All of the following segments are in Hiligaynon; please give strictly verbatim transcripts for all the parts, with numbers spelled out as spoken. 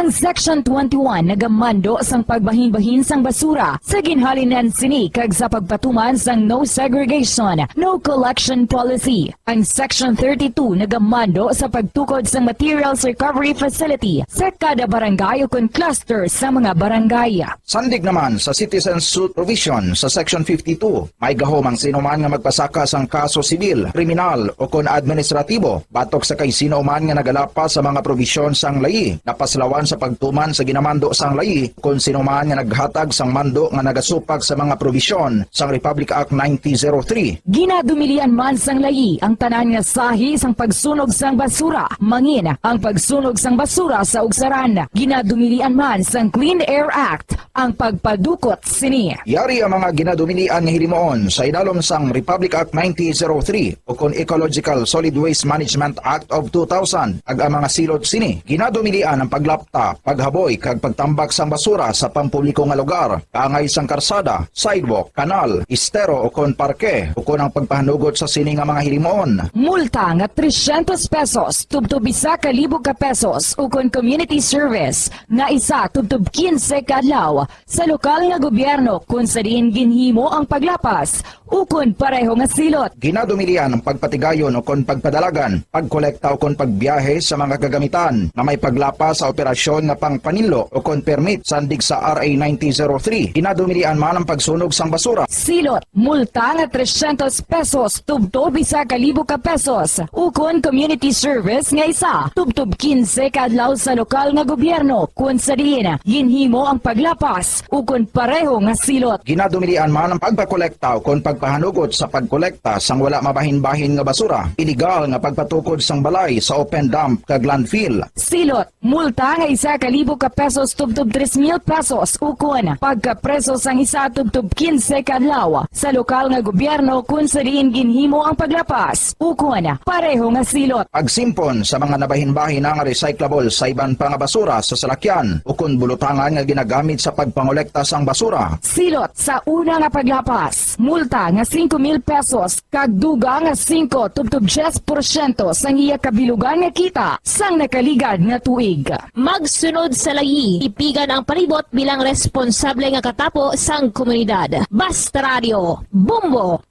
Section twenty-one nagamando sang pagbahinbahin sang basura sa ginhalinan sini kag sa pagpatuman sang no segregation, no collection policy. Ang Section thirty-two nagamando sa pagtukod sang materials recovery facility sa kada barangay ukon cluster sa mga barangay. Sandig naman sa citizen suit provision sa Section fifty-two, may gahom ang sino man nga magpasaka sang kaso sibil, kriminal, o kon administratibo batok sa kay sino man nga nagalapas sa mga probisyon sang layi napaslawan sa pagtuman sa ginamando sang layi kon sino man nga naghatag sang mando nga nagasupag sa mga probisyon sang Republic Act nineteen oh three. Ginadumilian man sang layi ang tanan nga sahi sang pagsunog sang basura, mangin ang pagsunog sang basura sa ugsaran. Ginadumilian man sang Clean Air Act ang pagpadukot sini. Yari ang mga ginadumilian nga hilimuon sa idalom sang Republic Act nineteen oh three ukon Ecological Solid Waste Management Act of two thousand, kag ang mga silot sini. Ginadumilian ang paglapta, paghaboy, kag pagtambak sang basura sa pampubliko nga lugar, kaangay sang karsada, sidewalk, kanal, estero, ukon parke, ukon ang pagpahanugot sa sini nga mga hilimuon. Multa nga trescientos pesos tubtob isa ka libo ka pesos, ukon community service nga isa tubtob quince ka adlaw sa lokal nga gobyerno kon sa diin ginhimo ang paglapas ukon pareho nga silot. Ginadumilian ang pagpatigayon ukon pagpadalagan, pagkolekta ukon pagbiyahe sa mga kagamitan nga may paglapas sa operasyon nga pangpaninlo ukon permit sandig sa R A nineteen oh three. Ginadumilian man ang pagsunog sang basura. Silot, multa nga trescientos pesos tubtob isa ka libo ka pesos, ukon community service nga isa tubtob quince ka adlaw sa lokal nga gobyerno kon sa diin ginhimo ang paglapas ukon pareho nga silot. Ginadumilian man ang pagpakolekta ukon pagpahanugot sa pagkolekta sang wala mabahinbahin nga basura, iligal nga pagpatukod sang balay sa open dump kag landfill. Silot, multa nga isa ka libo ka pesos tubtob tres mil pesos, ukon pagkapreso sang isa tubtob quince ka adlaw sa lokal nga gobyerno kon sa diin ginhimo ang paglapas, ukon pareho nga silot. Pagsimpon sa mga nabahinbahin nga recyclable sa iban pa nga basura sa salakyan ukon bulutangan nga ginagamit sa pagpangolekta sang basura. Silot sa una nga paglapas, multa nga singko mil pesos kag dugang nga singko tubtob diyes porsyento sang iya kabilugan nga kita sang nakaligad nga tuig. Magsunod sa layi, ipigan ang palibot bilang responsable nga katapo sang komunidad. Basta Radio, Bombo!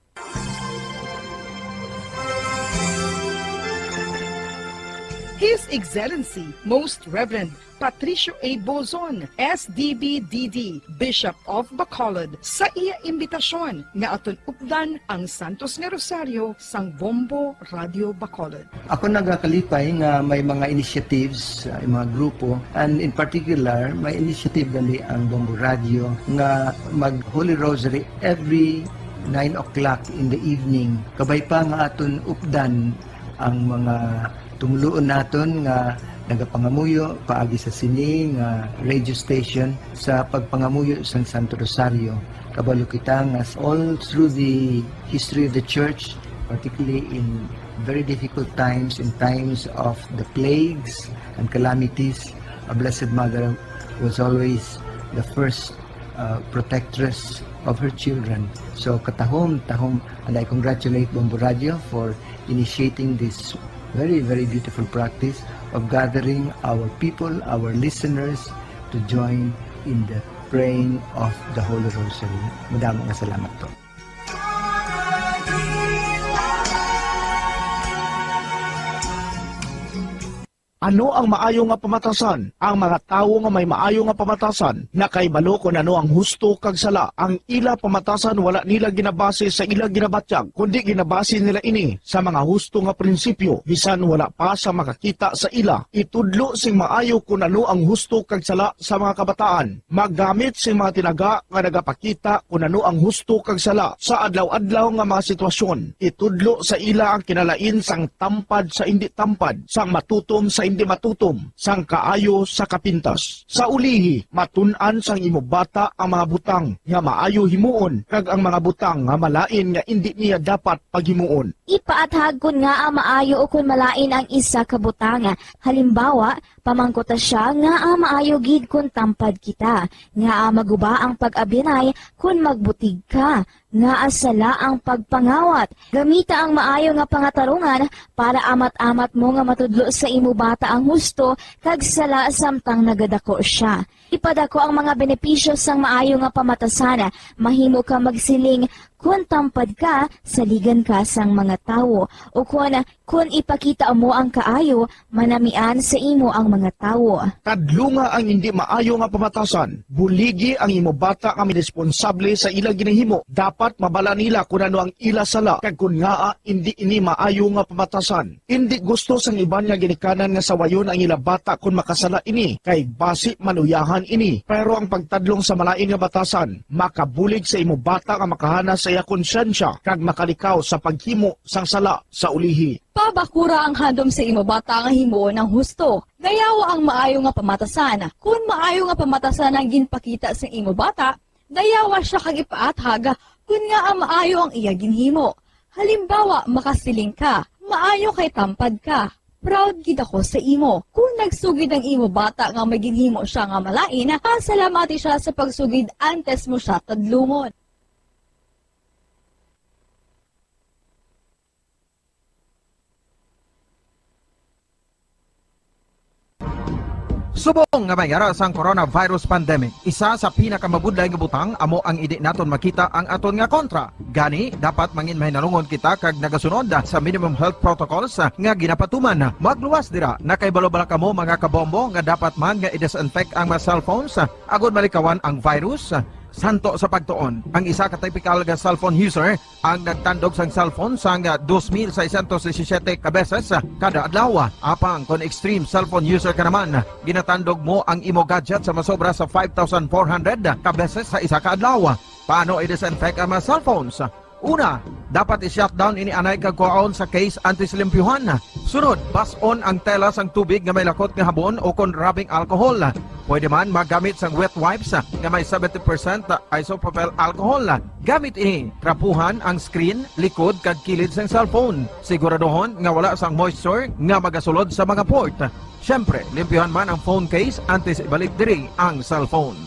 His Excellency, Most Reverend Patricio A. Bozon, S D B D D, Bishop of Bacolod, sa iya imbitasyon nga aton updan ang Santos nga Rosaryo sang Bombo Radio Bacolod. Ako nagakalipay nga may mga initiatives, uh, mga grupo, and in particular, may initiative gali ang Bombo Radio nga mag Holy Rosary every nine o'clock in the evening. Kabay pa nga aton updan ang mga tumuluon naton nga nagapangamuyo paagi sa sini nga radio station sa pagpangamuyo sang Santo Rosario. Kabalo kita nga all through the history of the church, particularly in very difficult times, in times of the plagues and calamities, a Blessed Mother was always the first uh, protectress of her children. So katahom, tahom, and I congratulate Bombo Radio for initiating this very, very beautiful practice of gathering our people, our listeners, to join in the praying of the Holy Rosary. Madamo nga salamat po. Ano ang maayo nga pamatasan? Ang mga tawo nga may maayo nga pamatasan nakahibalo kon ano ang husto kag sala. Ang ila pamatasan wala nila ginabase sa ila ginabatyag, kundi ginabase nila ini sa mga husto nga prinsipyo, bisan wala pa sa makakita sa ila. Itudlo sing maayo kon ano ang husto kag sala sa mga kabataan. Maggamit sing mga tinaga nga nagapakita kon ano ang husto kag sala sa adlaw-adlaw nga mga sitwasyon. Itudlo sa ila ang kinalain sang tampad sa indi tampad, sang matutom sa indi matutom, sang kaayo sa kapintas. Sa ulihi, matun-an sang imo bata ang mga butang nga maayo himuon kag ang mga butang nga malain nga indi niya dapat paghimuon. Ipaathag kon ngaa maayo o kon malain ang isa ka butang. Halimbawa, Pamangkuta sia ngaa maayo gid kon tampad kita, ngaa maguba ang pag-abyanay kon magbutig ka, ngaa sala ang pagpangawat. Gamita ang maayo nga pangatarungan para amat-amat mo nga matudlo sa imo bata ang husto kag sala samtang nagadako sia. Ipadako ang mga benepisyo sang maayo nga pamatasan. Mahimo ka magsiling, "Kon tampad ka, saligan ka sang mga tawo," ukon, "Kon ipakita mo ang kaayo, manamian sa imo ang mga tawo." Tadlunga ang hindi maayo nga pamatasan. Buligi ang imo bata nga may responsable sa ila ginahimo. Dapat mabala nila kon ano ang ila sala kag kon ngaa indi ini maayo nga pamatasan. Indi gusto sang iban nga ginikanan nga sawayon ang ila bata kon makasala ini, kay basi maluyahan ini. Pero ang pagtadlong sa malain nga batasan makabulig sa imo bata nga makahana sa iya konsyensya kag makalikaw sa paghimo sang sala sa ulihi. Pabakura ang handom sa imo bata nga himuon ang husto. Dayawa ang maayo nga pamatasan. Kon maayo nga pamatasan ang ginpakita sa imo bata, dayawa sia kag ipaathag kon ngaa maayo ang iya ginhimo. Halimbawa, makasiling ka, "Maayo kay tampad ka. Proud gid ako sa imo." Kon nagsugid ang imo bata nga may ginhimo sia nga malain, pasalamati sia sa pagsugid antes mo sia tadlungon. Subong nga may ara sang coronavirus pandemic, isa sa pinakamabudlay nga butang amo ang indi naton makita ang aton nga kontra. Gani, dapat mangin mahinalungon kita kag nagasunod sa minimum health protocols nga ginapatuman. Magluwas dira, nakaibalo bala kamo, mga kabombo, nga dapat man nga i-disinfect ang mga cellphones agod malikawan ang virus? Santo sa pagtuon, ang isa ka typical nga cellphone user ang nagtandog sang cellphone sang dos mil seiscientos disisiete ka beses kada adlaw. Apang kon extreme cellphone user ka naman, ginatandog mo ang imo gadget sa masobra sa five thousand four hundred ka beses sa isa ka adlaw. Paano i-disinfect ang mga cellphones? Una, dapat i-shutdown ini anay kag kuhaon sa case antes limpyuhan. Sunod, bas-on ang tela sang tubig nga may lakot nga habon o kon rubbing alcohol. Pwede man magamit sang wet wipes nga may seventy percent isopropyl alcohol. Gamit ini, trapuhan ang screen, likod, kag kilid sang cellphone. Siguraduhon nga wala sang moisture nga magasulod sa mga port. Siyempre, limpyuhan man ang phone case antes ibalik diri ang cellphone.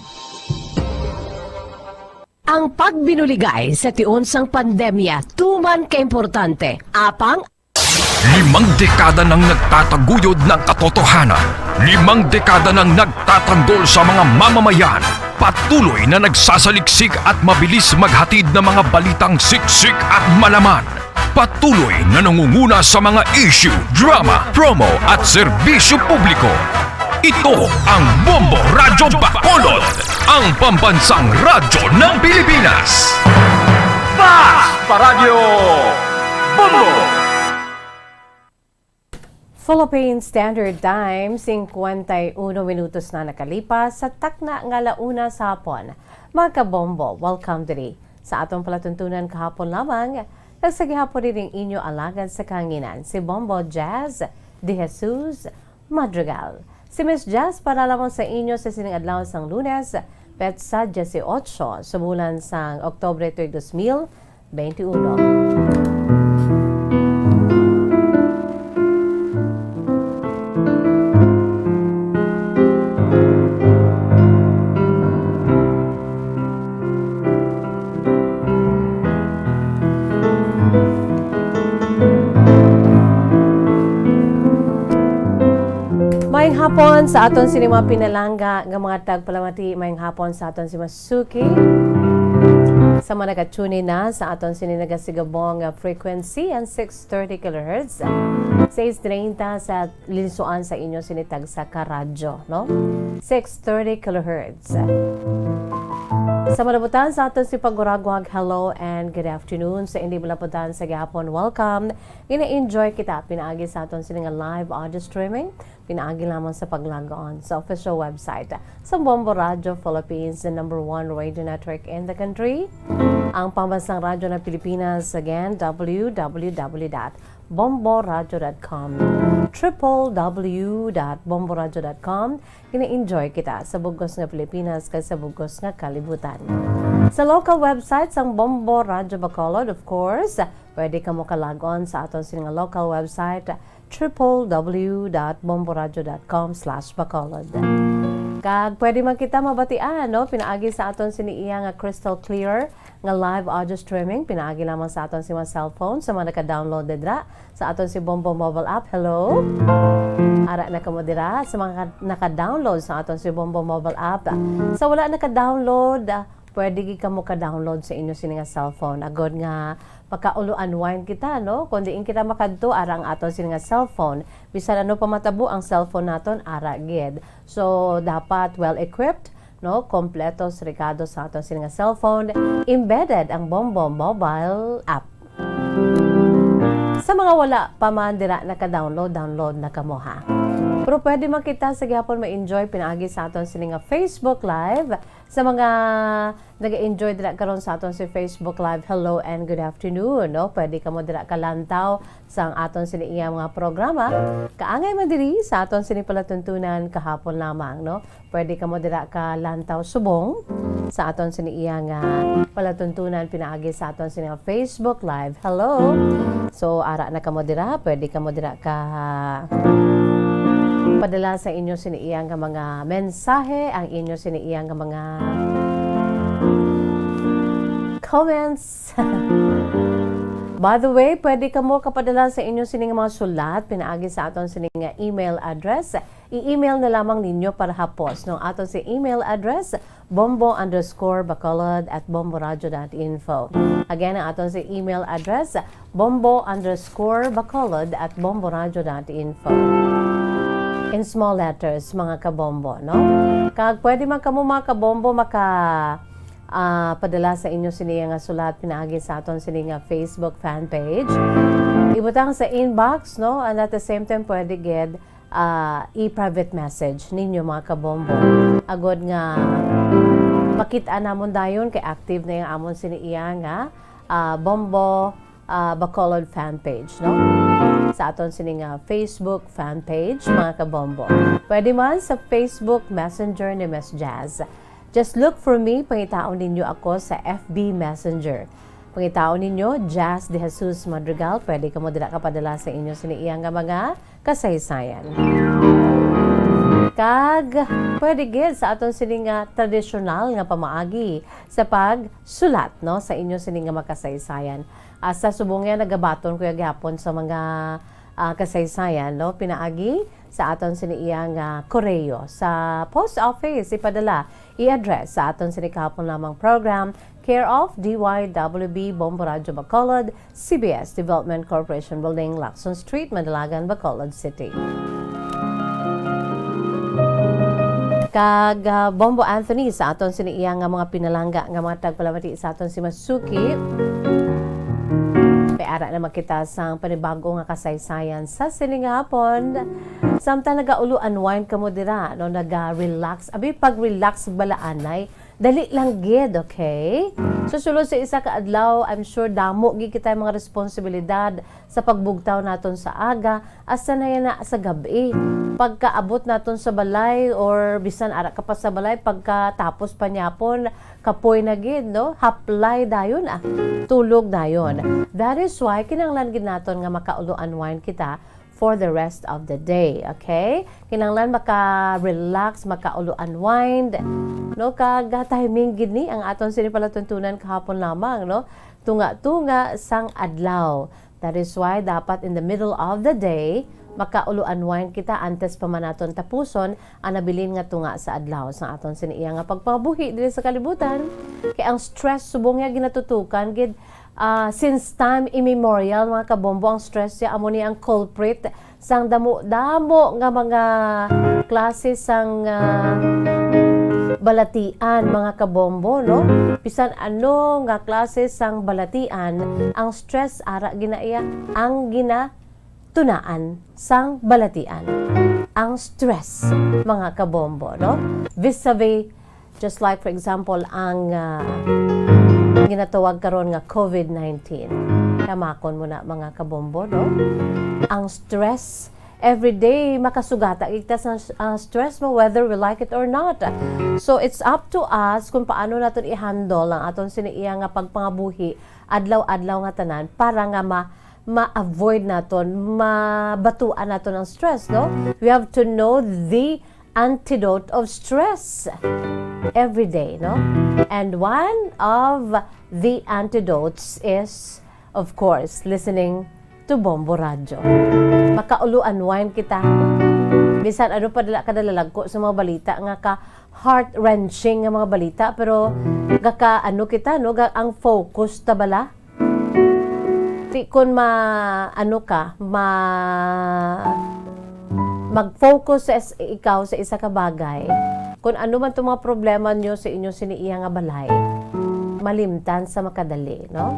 Ang pagbinuligay sa tion sang pandemya tuman ka importante, apang Limang dekada nang nagtataguyod ng katotohanan. Limang dekada nang nagtatanggol sa mga mamamayan. Patuloy na nagsasaliksik at mabilis maghatid ng mga balitang siksik at malaman. Patuloy na nangunguna sa mga issue, drama, promo at serbisyo publiko. Ito ang Bombo Radyo Bacolod, ang pambansang radyo ng Pilipinas. Fast Paradyo Bombo! Philippine Standard Time, singkwenta y uno minutos na nakalipas sa takna nga la una sa hapon. Mga kabombo, welcome diri sa atong palatuntunan kahapon lamang, kag sa gihapon diri ang inyo alagad sa kahanginan, si Bombo Jazz De Jesus Madrigal. Si Miss Jazz para lamang sa inyo sa sining adlaw sang Lunes, petsa dieciocho sa bulan sang Oktubre tuig dos mil, Twenty-uno. Maayong hapon sa aton sini mga pinalangga nga mga tagpalamati. Maayong hapon sa aton si Suki. Sa mga nag-tune in na sa aton sini nagasigabong nga frequency, ang six thirty kilohertz, six treinta sa linsuan sa inyo sini tagsa ka radyo, no? Six thirty kilohertz. Sa malabutan sa aton si paguragwag, hello and good afternoon. Sa hindi malabutan sa gihapon, welcome. Gina-enjoy kita pinaagi sa aton sini nga live audio streaming. Pinaagi lamang sa pag-log on sa official website sa Bombo Radio Philippines, the number one radio network in the country. Ang pambansang radyo ng Pilipinas, again, W W W dot bomboradio dot com, triple W dot bomboradio dot com. Gina-enjoy kita sa bugos nga Pilipinas kag sa bugos nga kalibutan. Sa local website sang Bombo Radio Bacolod, of course, pwede kamo ka-log on sa aton sini nga local website, triple w dot bomboradio dot com slash bacolod. Kag pwede man kita mabatian, no, pinaagi sa aton sini iya nga crystal clear nga live audio streaming, pinaagi lamang sa aton si mga cellphone, sa mga naka-download dira sa aton si Bombo mobile app. Hello? Ara na kamo dira sa mga naka-download sa aton si Bombo mobile app. Sa wala naka-download, ah, pwede gid kamo ka-download sa inyo sini nga cellphone. Agod nga makaulo unwind kita, no? Kung diin kita makadto, ara ang aton sini nga cellphone. Bisan ano pa matabo, ang cellphone naton ara gid. So, dapat well-equipped, no? Kompleto sa rekado sa aton sini nga cellphone. Embedded ang Bombo mobile app. Sa mga wala pa man dira naka-download, download na kamo, ha. Pero pwede man kita sa gihapon ma-enjoy pinaagi sa aton sini nga Facebook Live. Sa mga nag-enjoy dira karon sa aton si Facebook Live, hello and good afternoon, no? Pwede kamo dira kalantaw sa aton sini iya mga programa. Kaangay man diri sa aton sini palatuntunan kahapon lamang, no? Pwede kamo dira kalantaw subong sa aton sini iya nga palatuntunan pinaagi sa aton sini nga Facebook Live. Hello. So, ara na kamo dira, pwede kamo dira ka padala sa inyo sini iya nga mga mensahe, ang inyo sini iya nga mga comments. By the way, pwede kamo kapadala sa inyo sini nga mga sulat pinaagi sa aton sini nga email address. I-email na lamang ninyo para hapos, no? Aton si email address, bombo underscore bacolod at bomboradio dot info. Again, ang aton si email address, bombo underscore bacolod at bomboradio dot info. In small letters, mga kabombo, no? Kag pwede man kamo, mga kabombo, maka, ah, padala sa inyo sini nga sulat pinaagi sa aton sini nga Facebook fan page. Ibutang sa inbox, no? And at the same time, pwede gid, ah, i-private message ninyo, mga kabombo. Agod nga makit-an namon dayon kay active na yung amon sini iya nga, ah, Bombo, ah, Bacolod fan page, no? Sa aton sini nga Facebook fan page, mga kabombo. Pwede man sa Facebook Messenger ni Miss Jazz. Just look for me, pangitaon ninyo ako sa F B Messenger. Pangitaon ninyo, Jazz De Jesus Madrigal. Pwede kamo dira kapadala sa inyo sini iya nga mga kasaysayan. Kag pwede gid sa aton sini nga tradisyonal nga pamaagi sa pagsulat, no, sa inyo sini nga makasaysayan. Asa subong nga nagabaton ko ya gihapon sa mga, ah, kasaysayan, no, pinaagi sa aton sini iya nga koreo sa post office ipadala, i-address sa aton sini kahapon lamang program, care of D Y W B Bombo Radyo Bacolod, C B S Development Corporation Building, Lacson Street, Madalagan, Bacolod City. Kag, ah, Bombo Anthony, sa aton sini iya nga mga pinalangga nga mga tagpalamati sa aton si Masuki. Kay ara na makita sang panibago nga kasaysayan sa sini nga hapon. Samtang nagaulo unwind kamo dira, no, naga-relax. Abi, pag-relax bala anay, dali lang gid, okay? So, sulod sa isa ka adlaw, I'm sure damo gid kita mga responsibilidad sa pagbugtaw naton sa aga, asa na yan na sa gab-i. Pagkaabot naton sa balay or bisan ara ka pa sa balay, pagkatapos pa niya pon, kapoy na gid, no? Haplay dayon, ah. Tulog dayon. That is why kinahanglan gid naton nga makaulo unwind kita for the rest of the day, okay? Kinahanglan maka-relax, makaulo unwind, no? Kag timing gid ni ang aton sini palatuntunan kahapon lamang, no? Tunga-tunga sang adlaw. That is why dapat in the middle of the day, makaulo unwind kita antes pa man naton tapuson ang nabilin nga tunga sa adlaw sa aton sini iya nga pagpangabuhi diri sa kalibutan. Kay ang stress subong nga ginatutukan gid, ah, since time immemorial, mga kabombo, ang stress siya amo ni ang culprit sang damo-damo nga mga klase sang, ah, balatian, mga kabombo, no? Bisan ano nga klase sang balatian, ang stress ara gina iya ang ginatunaan sang balatian. Ang stress, mga kabombo, no? Vis-a-vis, just like, for example, ang, ah, ginatawag karon nga covid nineteen. Tamakon mo na, mga kabombo, no? Ang stress, every day makasugata kita sa, ah, stress mo, whether we like it or not. So, it's up to us kung paano naton i-handle ang aton sini iya nga pagpangabuhi adlaw-adlaw nga tanan para nga ma-, ma-avoid naton, mabatuan naton ang stress, no? We have to know the antidote of stress every day, no? And one of the antidotes is, of course, listening to Bombo Radyo. Makaulo-unwind kita. Bisan ano pa dila ka nalalagko sa mga balita nga ka heart-wrenching nga mga balita, pero gaka ano kita, no? Ga, ang focus ta bala. Ti kun ma, ano ka, ma, mag-focus sa is, ikaw sa isa ka bagay, kun ano man tong mga problema nyo sa inyo sini iya nga balay, malimtan sa makadali, no?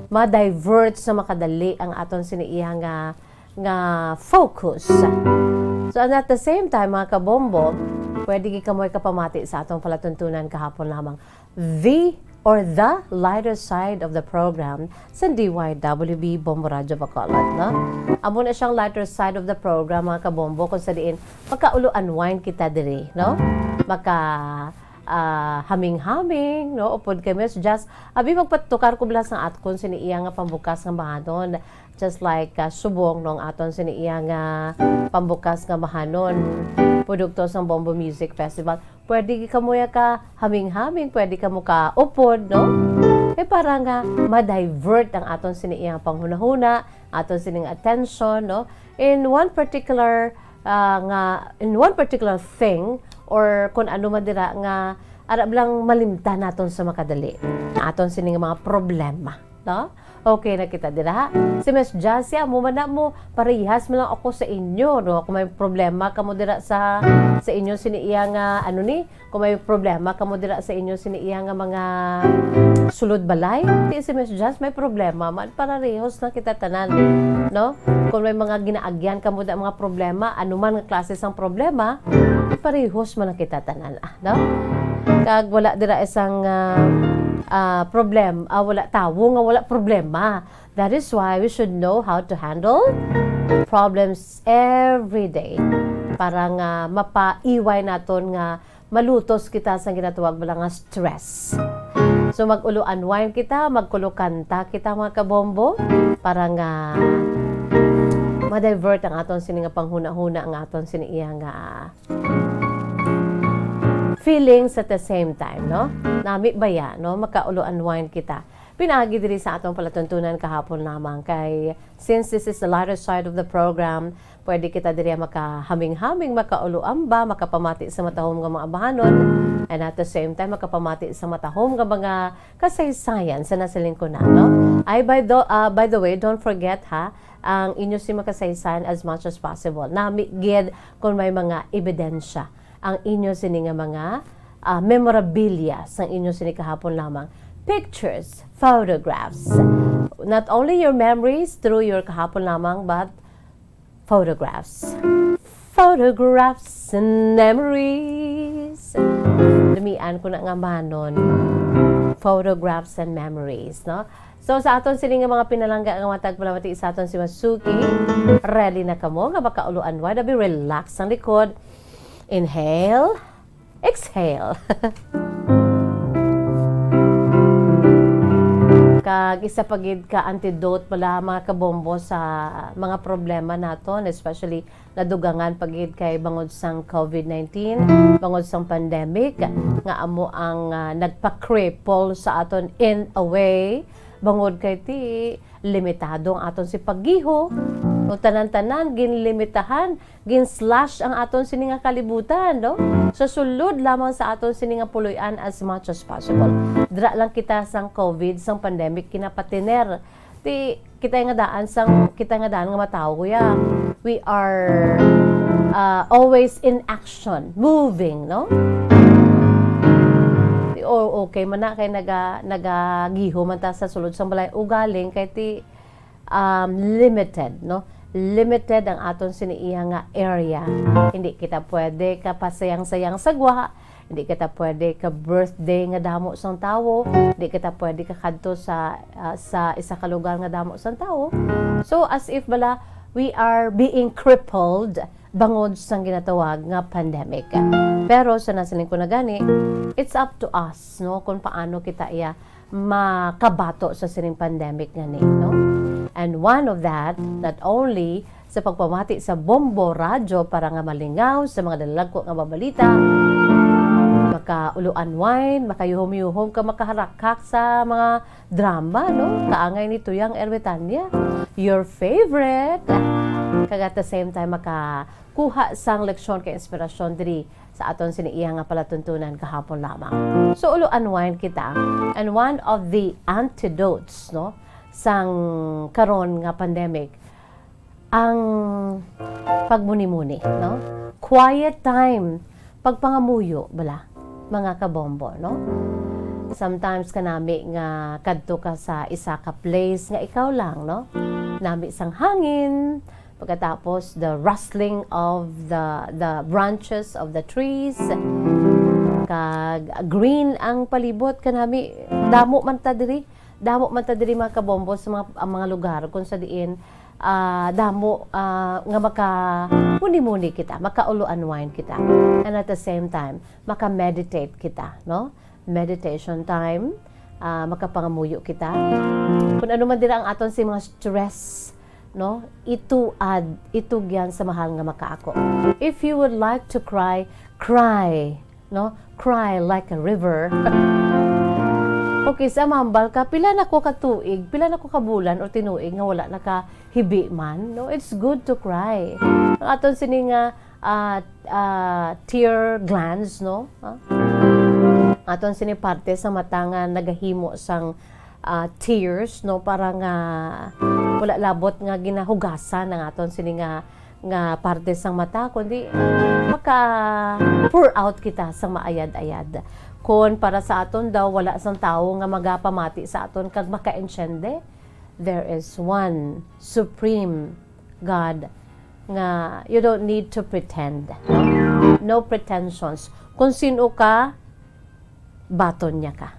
Ma-divert sa makadali ang aton sini iya nga, nga focus. So, and at the same time, mga kabombo, pwede gid kamoy kapamati sa atong palatuntunan kahapon lamang. The or the lighter side of the program sa D Y W B Bombo Radyo Bacolod, no? Amo na siyang lighter side of the program, mga kabombo, kung sa diin makaulo-unwind kita diri, no? Maka, ah, haming-haming, no? Upod kay Miss Jazz, abi magpatukar ko bala sang atkon sini iya nga pambukas nga bahanon. Just like, ah, subong, no, ang aton sini iya nga pambukas nga bahanon, produkto sang Bombo Music Festival. Pwede gid kamo ya ka haming-haming, pwede kamo ka upod, no? Eh, para nga ma-divert ang aton sini iyang panghunahuna, aton sining attention, no? In one particular, ah, nga, in one particular thing, or kung ano man dira nga ara lang malimtan naton sa makadali. Aton sini nga mga problema, no? Okay na kita dira. Si Miss Jasia, mo man na mo, parehas man lang ako sa inyo, no? Kung may problema kamo dira sa, sa inyo, sini iya nga, ano ni, kung may problema kamo dira sa inyo, sini iya nga mga sulod balay, ti si Miss Jas, may problema man, parehos na kita tanan, no? Kung may mga ginaagyan kamo da mga problema, ano man nga klase sang problema, parehos man na kita tanan, ah, no? Kag wala dira isang, ah, ah, problem, ah, wala tawo nga wala problema. That is why we should know how to handle problems every day para nga mapaiway naton nga malutos kita sa ginatawag bala nga stress. So, mag-ulo unwind kita, magkulo kanta kita, mga kabombo, para nga ma-divert ang aton sini nga panghunahuna, ang aton sini iya nga feelings at the same time, no? Nami ba ya, no? Makaulo unwind kita. Pinaagi diri sa atong palatuntunan kahapon lamang kay, since this is the lighter side of the program, pwede kita diri makahaming-haming, makaulo amba, makapamati sa matahom nga mga bahanon, and at the same time, makapamati sa matahom nga mga kasaysayan sa nasiling ko na, no? Ay, by the, ah, by the way, don't forget, ha, ang inyo si makasaysayan as much as possible. Nami gid kung may mga ebidensya ang inyo sini nga mga, ah, memorabilia sang inyo sini kahapon lamang. Pictures, photographs. Not only your memories through your kahapon lamang, but photographs. Photographs and memories. Lamian ko na nga manon. Photographs and memories, no? So, sa aton sini nga mga pinalangga nga matag palamati sa aton si Masuki, ready na kamo nga makaulo unwind, abi relax ang likod. Inhale, exhale. Kag isa pa gid ka antidote bala, mga kabombo, sa mga problema naton, especially nadugangan pa gid kay bangod sang covid nineteen, bangod sang pandemic, nga amo ang, ah, nagpa-cripple sa aton in a way, bangod kay ti limitado ang aton si paggiho. O tanan-tanan, ginlimitahan, gin-slash ang aton sini nga kalibutan, no? Sa sulod lamang sa aton sini nga puloy-an as much as possible. Dira lang kita sang covid, sang pandemic, kinapatiner. Ti, kita nga daan sang, kita nga daan nga matawo, kuya. We are, ah, always in action, moving, no? Ti, o, okay man na kay naga-, nagagiho man ta sa sulod sang balay. Ugaling kay ti, um, limited, no? Limited ang aton sini iya nga area. Hindi kita pwede kapasayang-sayang sa gwa, hindi kita pwede ka birthday nga damo sang tawo, hindi kita pwede ka kadto sa, ah, sa isa ka lugar nga damo sang tawo. So, as if bala, we are being crippled bangod sang ginatawag nga pandemic. Pero sa nasiling ko na gani, it's up to us, no, kung paano kita iya makabato sa sining pandemic nga ni, no? And one of that, not only sa pagpamati sa Bombo Radyo para nga malingaw sa mga dalagko nga mabalita, makaulo unwind, makayuhom-yuhom ka, makahalakhak sa mga drama, no? Kaangay ni Tuyang Erwitania, your favorite. Kag at the same time, makakuha sang leksyon kag inspirasyon diri sa aton sini iya nga palatuntunan kahapon lamang. So, ulo unwind kita. And one of the antidotes, no, sang karon nga pandemic, ang pagmuni-muni, no? Quiet time, pagpangamuyo bala, mga kabombo, no? Sometimes kanami nga kadto ka sa isa ka place nga ikaw lang, no? Nami sang hangin, pagkatapos the rustling of the, the branches of the trees, kag green ang palibot kanami. Damo man ta diri, damo man ta diri, mga kabombo, sa mga, ang mga lugar kung sa diin, ah, damo, ah, nga maka muni-muni kita, makaulo unwind kita. And at the same time, maka-meditate kita, no? Meditation time, ah, makapangamuyo kita. Kung ano man dira ang aton si mga stress, no? Ituad, itugyan sa mahal nga makaako. If you would like to cry, cry, no? Cry like a river. Okay, sa mambal ka, pila na ko ka tuig, pila na ko ka bulan o tinuig nga wala naka hibi man, no? It's good to cry. Ang aton sini nga, ah, ah, tear glands, no? Ah? Aton sini parte sa mata nga nagahimo sang, ah, tears, no? Para nga wala labot nga ginahugasan ang aton sini nga, nga parte sang mata, kundi maka-pour out kita sang maayad-ayad. Kon para sa aton daw, wala sang tawo nga magapamati sa aton kag maka-intiende, there is one supreme God nga you don't need to pretend. No pretensions. Kung sino ka, baton niya ka.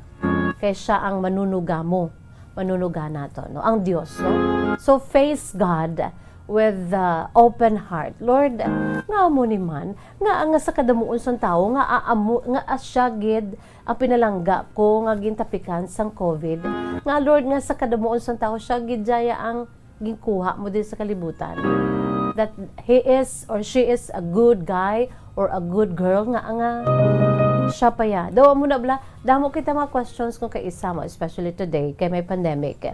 Kay siya ang manunuga mo, manunuga nato, no? Ang Dios, no? So face God with the open heart. Lord, nga amo ni man, nga, nga sa kadamuon sang tawo, nga aamo, nga asya gid ang pinalangga ko nga gintapikan sang covid. Nga, Lord, nga sa kadamuon sang tawo, siya gid jaya ang ginkuha mo din sa kalibutan. That he is or she is a good guy or a good girl nga, nga siya pa ya. Daw mo na bala, damo kita mga questions kung kaisa mo, especially today, kay may pandemic.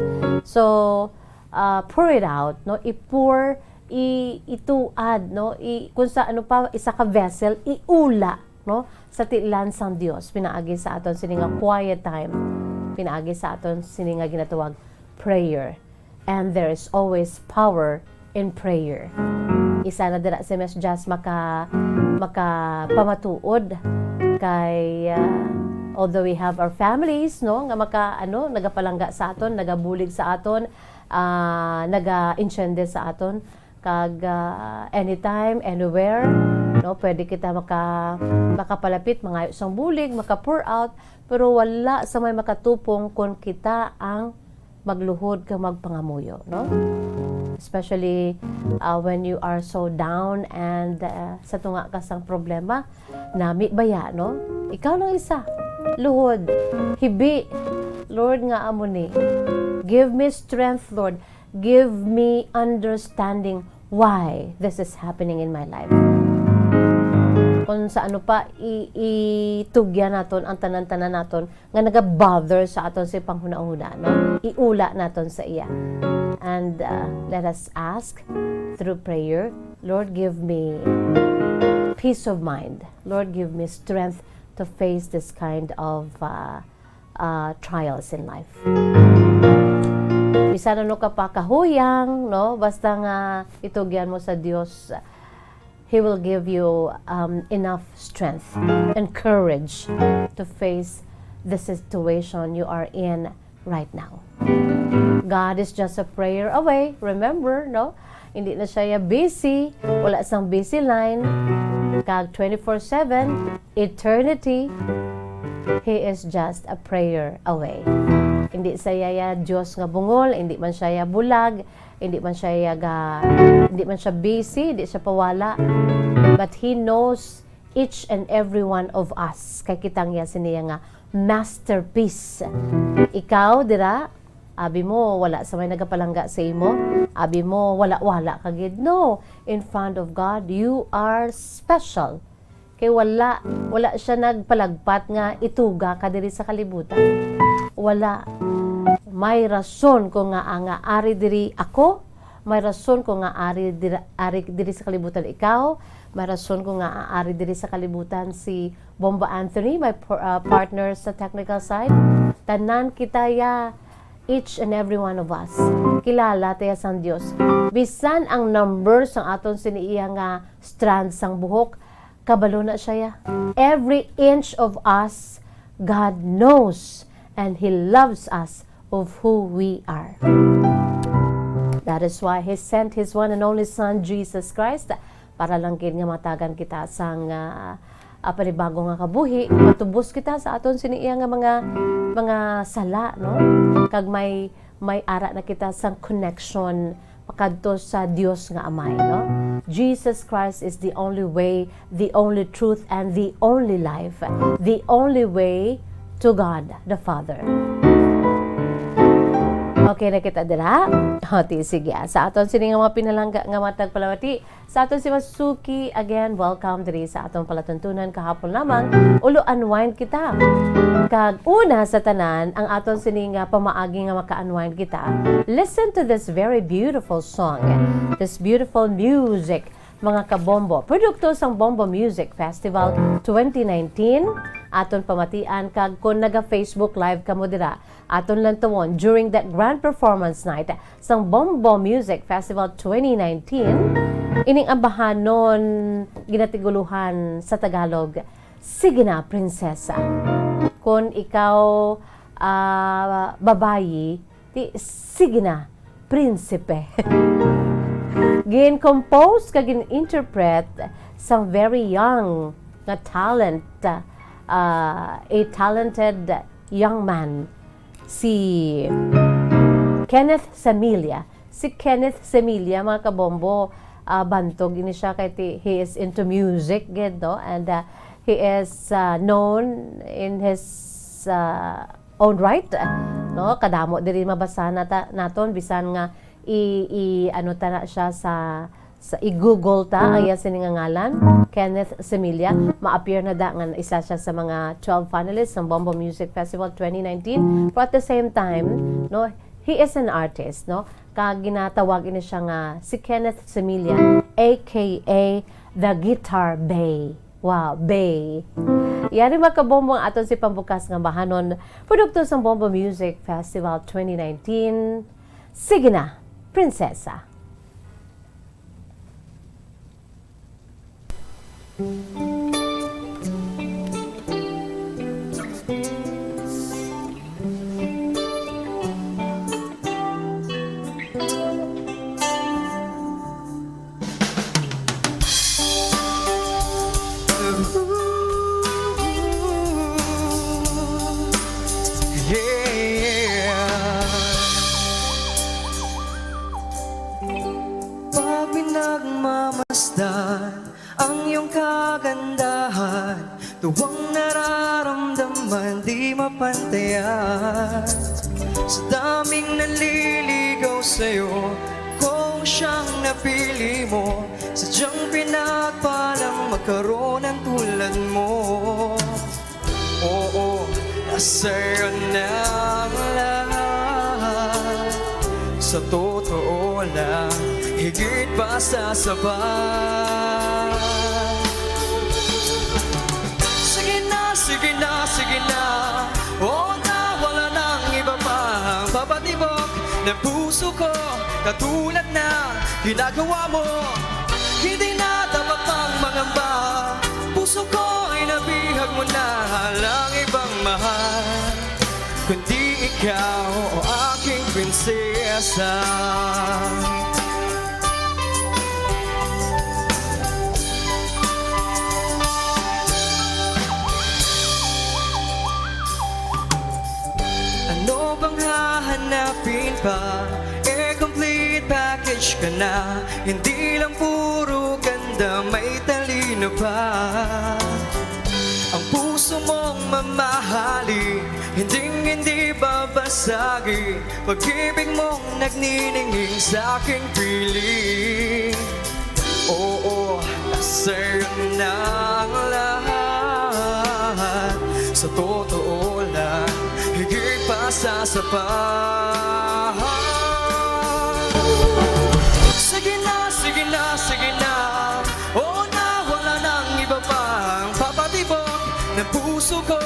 So, ah, pour it out, no? I-pour, i-, ituad, no? I-, kung sa ano pa, isa ka vessel, iula, no? Sa tiilan sang Dios, pinaagi sa aton sini nga quiet time, pinaagi sa aton sini nga ginatawag prayer. And there is always power in prayer. Isa na dira si Miss Jazz maka-, makapamatuod kay, ah, although we have our families, no, nga maka-, ano, nagapalangga sa aton, nagabulig sa aton, ah, naga-intiende sa aton, kag, ah, anytime, anywhere, no, pwede kita maka-, makapalapit, mangayo sang bulig, maka-pour out, pero wala sa may makatupong kon kita ang magluhod kag magpangamuyo, no? Especially, ah, when you are so down and, ah, sa tunga ka sang problema, nami baya, no? Ikaw lang isa. Luhod, hibi, Lord, nga amo ni. Give me strength, Lord. Give me understanding why this is happening in my life. Kung sa ano pa, i-, itugyan naton ang tanan-tanan naton nga naga-bother sa aton sa panghunahuna, no? Iula naton sa iya. And, uh, let us ask through prayer, "Lord, give me peace of mind. Lord, give me strength to face this kind of, uh, uh, trials in life." Bisan ano ka pa kahuyang, no? Basta nga itugyan mo sa Dios, He will give you, um, enough strength and courage to face the situation you are in right now. God is just a prayer away. Remember, no? Hindi na siya ya busy, wala sang busy line. Kag twenty-four seven, eternity, He is just a prayer away. Hindi siya ya Dios nga bungol, hindi man siya ya bulag, hindi man siya ya ga-, hindi man siya busy, hindi siya pawala. But He knows each and every one of us. Kay kita niya siniya nga masterpiece. Ikaw dira, Abi mo, wala sa may nagapalangga sa imo. Abi mo, wala-wala ka gid. No, in front of God, you are special. Kay wala, wala siya nagpalagpat nga ituga ka diri sa kalibutan. Wala. May rason ko nga, nga ari diri ako. May rason ko nga ari dira, ari diri sa kalibutan ikaw. May rason ko nga ari diri sa kalibutan si Bombo Anthony, my por-, ah, partner sa technical side. Tanan kita ya, each and every one of us. Kilala ta ya sang Dios. Bisan ang number sang aton sini iya nga strand sang buhok, kabalo na siya ya. Every inch of us, God knows, and He loves us of who we are. That is why He sent His one and only Son, Jesus Christ, para lang gid nga matagan kita sang, ah, ah, panibago nga kabuhi, matubos kita sa aton sini iya nga mga, mga sala, no? Kag may, may ara na kita sang connection pakadto sa Dios nga Amay, no? Jesus Christ is the only way, the only truth, and the only life, the only way to God the Father. Okay na kita dira? O, ti, sige, ah. Sa aton sini nga mga pinalangga nga matag palawati, sa aton si Masuki, again, welcome diri sa aton palatuntunan kahapon lamang. Ulo unwind kita. Kag una sa tanan, ang aton sini nga pamaagi nga maka-unwind kita, listen to this very beautiful song, this beautiful music, mga kabombo. Produkto sang Bombo Music Festival twenty nineteen. Aton pamatian, kag kon naga-Facebook Live kamo dira, aton lantawon during the grand performance night sang Bombo Music Festival twenty nineteen, ining ambahanon ginatiguluhan sa Tagalog, "Sige na, Prinsesa." Kon ikaw, ah, babayi, ti, "Sige na, Prinsipe." Gin-compose kag gin-interpret sang very young nga talent, ah, a talented young man, si Kenneth Semilla. Si Kenneth Semilla, mga kabombo, ah, bantog ini siya kay ti-, he is into music gid, no? And, ah, he is, ah, known in his, ah, own right, no? Kadamo diri mabasa nata-, naton, bisan nga i-, i-, ano ta na siya sa, sa i-Google ta ang iya sini nga ngalan, Kenneth Semilla. Ma-appear na da nga isa siya sa mga twelve finalists sa Bombo Music Festival twenty nineteen. Pero at the same time, no, he is an artist, no? Kag ginatawag ini siya nga si Kenneth Semilla, A K A the Guitar Bay. Wow, Bay. Yari, mga kabombo, ang aton si pambukas nga bahanon, produkto sang Bombo Music Festival twenty nineteen. Sige na, Prinsesa. Yeah. Pag pinagmamasdan ang iyong kagandahan, tuwang nararamdaman, di mapantayan. Sa daming nanliligaw sa'yo, kung siyang napili mo, sadyang pinagpalang magkaroon ng tulad mo. Oo, nasa'yo na ang lahat. Sa totoo lang, higit pa sa sapat. Sige na, sige na, sige na. Oo na, wala nang iba pang papatibok ng puso ko. Katulad na ginagawa mo, hindi na dapat pang mangamba. Puso ko ay nabihag mo na, walang ibang mahal kundi ikaw, o aking prinsesa. Ano pang hahanapin pa? Eh, complete package ka na. Hindi lang puro ganda, may talino pa. Ang puso Gusto mong mamahalin, hinding-hindi babasagin. Pag-ibig mong nagniningning sa aking piling. Oo, sa'yo na ang lahat. Sa totoo lang, higit pa sa sapat. Sige na, sige na, sige na. Oo na, wala nang iba pang papatibok ng puso ko.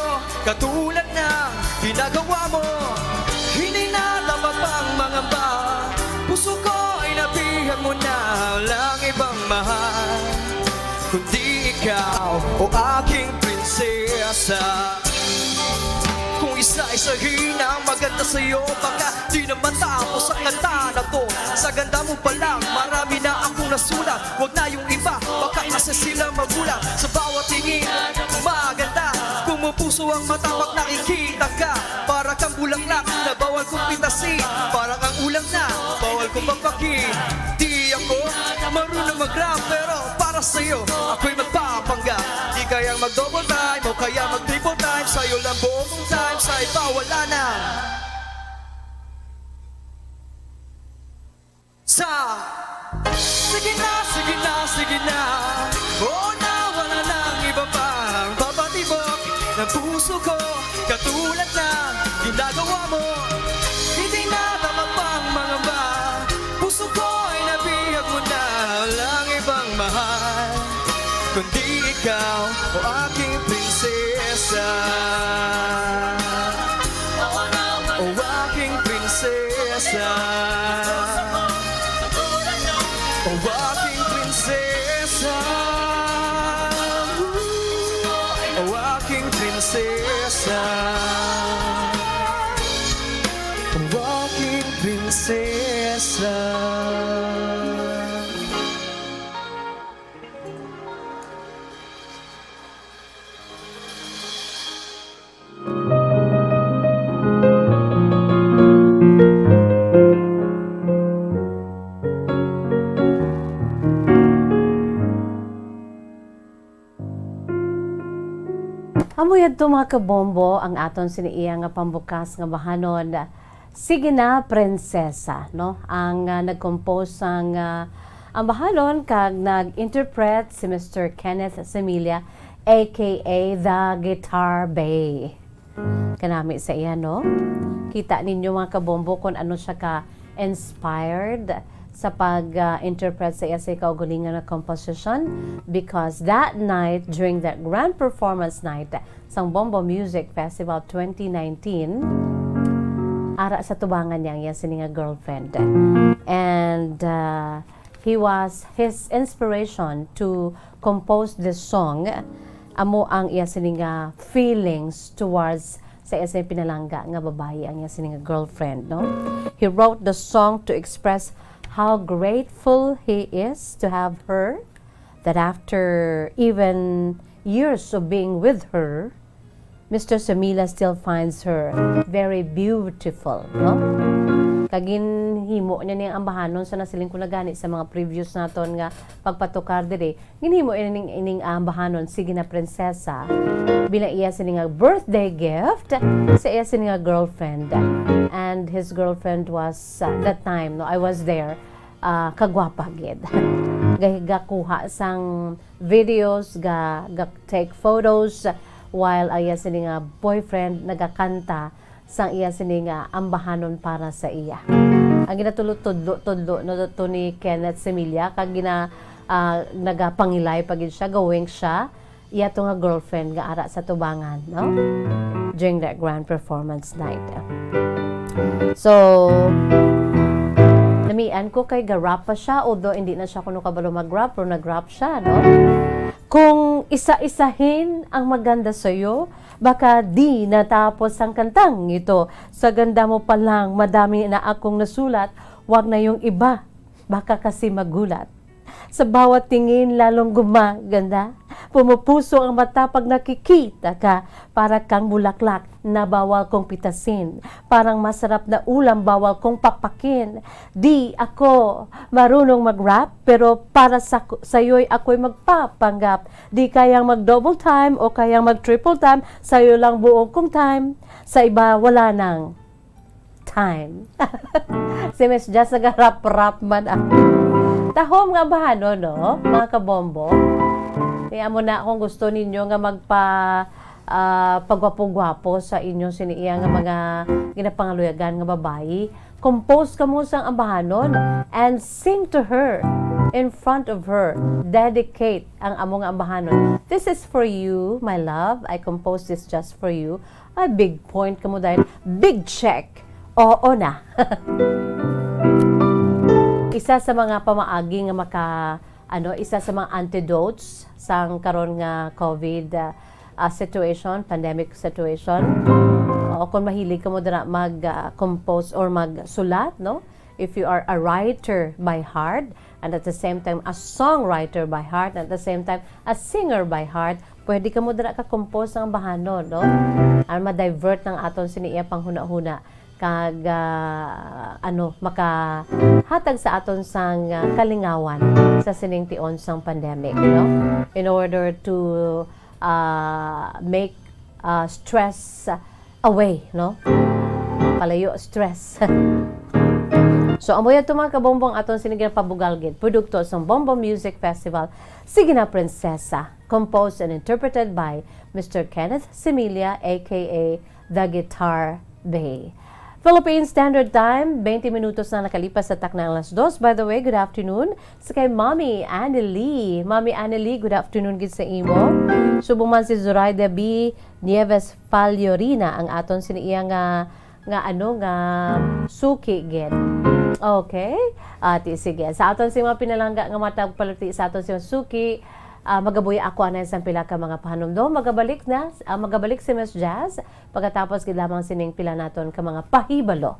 Katulad ng ginagawa mo, hindi na dapat pang mangamba. Puso ko, inabihag mo na, walang ibang mahal kundi ikaw, o aking prinsesa. Kung isa-isahin ang maganda sa'yo, baka di na matapos ang kanta na to. Sa ganda mo pa lang, marami na akong nasulat. Wag na yung iba, baka isa sila magulat. Sa bawat tingin, maganda. Pumupuso ang mata pag nakikita ka. Para kang bulaklak na bawal kong pitasin. Para kang ulam na bawal kong papakin. Di ako marunong mag-rap, pero para sa'yo, ako'y magpapanggap. Di kayang mag-double time o kaya mag-triple time. Sa'yo lang buong time, sa iba wala na. Sa sige na, sige na, sige na. Oo na, wala nang iba pang papatibok ng puso ko. Katulad na ginagawa mo, hindi na dapat pang mangamba. Puso ko, inabihag mo na, walang ibang mahal kundi ikaw, o aking prinsesa. O aking prinsesa. O aking prinsesa. O aking prinsesa. O aking prinsesa. Amo yadto, mga kabombo, ang aton sini iya nga pambukas nga bahanon. Sige na, Prinsesa, no? Ang, ah, nag-compose sang, ah, ang bahanon kag nag-interpret si Mister Kenneth Semilla, A K A the Guitar Bay. Kanami sa iya, no? Kita ninyo, mga kabombo, kung ano siya ka inspired sa pag, ah, interpret sa iya sa kaugalingon nga composition, because that night, during the grand performance night sang Bombo Music Festival twenty nineteen, ara sa tubangan niya ang iya sini nga girlfriend. And, ah, he was his inspiration to compose this song. Amo ang iya sini nga feelings towards sa iya sini pinalangga nga babayi, ang iya sini nga girlfriend, no? He wrote the song to express how grateful he is to have her, that after even years of being with her, Mister Semilla still finds her very beautiful, no? Kag ginhimo niya ning ambahanon, sa nasiling ko na gani sa mga previous naton nga pagpatukar diri, ginhimo niya ning, ining ambahanon, Sige na, Prinsesa, bilang iya sini nga birthday gift sa iya sini nga girlfriend. And his girlfriend was, uh, that time, no, I was there, uh, kagwapa gid. Ga-, gakuha sang videos, ga, ga take photos, while ang iya sini nga boyfriend nagakanta sang iya sini nga ambahanon para sa iya. Ang ginatudlo-tudlo, tudlo, no, to ni Kenneth Semilla, kag gina-, ah, nagapangilay pa gid siya, ga-wink siya, iya to nga girlfriend nga ara sa tubangan, no? During that grand performance night. So, namian ko kay ga-rap pa siya, although hindi na siya kuno kabalo mag-rap, pero nag-rap siya, no? Kung isa-isahin ang maganda sa'yo, baka di natapos ang kantang ito. Sa ganda mo pa lang, madami na akong nasulat, wag na yung iba, baka kasi magulat. Sa bawat tingin, lalong gumaganda. Pumupuso ang mata pag nakikita ka. Para kang bulaklak na bawal kong pitasin. Parang masarap na ulam, bawal kong pakpakin. Di ako marunong mag-rap, pero para sa, sa'yo'y ako'y magpapanggap. Di kayang mag-double time o kayang mag-triple time, sa'yo lang buong kong time. Sa iba, wala nang time. Si Miss Jazz nagarap-rap man, ah. Tahom nga bahanon, no, mga kabombo. Kaya mo na, kung gusto ninyo nga magpa, ah, pagwapo-gwapo sa inyo sini iya nga mga ginapangaluyagan nga babayi, compose kamo sang ambahanon and sing to her, in front of her. Dedicate ang amo nga ambahanon. "This is for you, my love. I composed this just for you." Ay, big point kamo dahil big check. Oo na. Isa sa mga pamaagi nga maka, ano, isa sa mga antidotes sang karon nga COVID, ah, ah, situation, pandemic situation. O kung mahilig kamo dira mag, ah, compose or magsulat, no? If you are a writer by heart, and at the same time a songwriter by heart, and at the same time a singer by heart, pwede kamo dira ka-compose sang bahanon, no? Aron ma-divert ang aton sini iya panghunahuna kag, ah, ano, makahatag sa aton sang, ah, kalingawan sa sining tion sang pandemic, no? In order to, ah, make, ah, stress away, no? Palayo stress. So, amo yan to, mga kabombo, ang aton sini ginapabugal gid. Produkto sang Bombo Music Festival, Sige Na Prinsesa, composed and interpreted by Mister Kenneth Similia, A K A The Guitar Bay. Philippine Standard Time, twenty minutos na nakalipas sa takna ang alas dos. By the way, good afternoon sa kay Mommy Annelie. Mommy Annelie, good afternoon gid sa imo. Subong man si Zoraida B Nieves Fallorina ang aton sini iya nga, nga ano, nga suki gid. Okay? Ati, sige. Sa aton si mga pinalangga nga matag palati sa aton si mga suki, ah, magabuya ako anay sang pila ka mga pahanumdom. Magabalik na, ah, magabalik si Miss Jazz pagkatapos gid lamang sining pila naton ka mga pahibalo.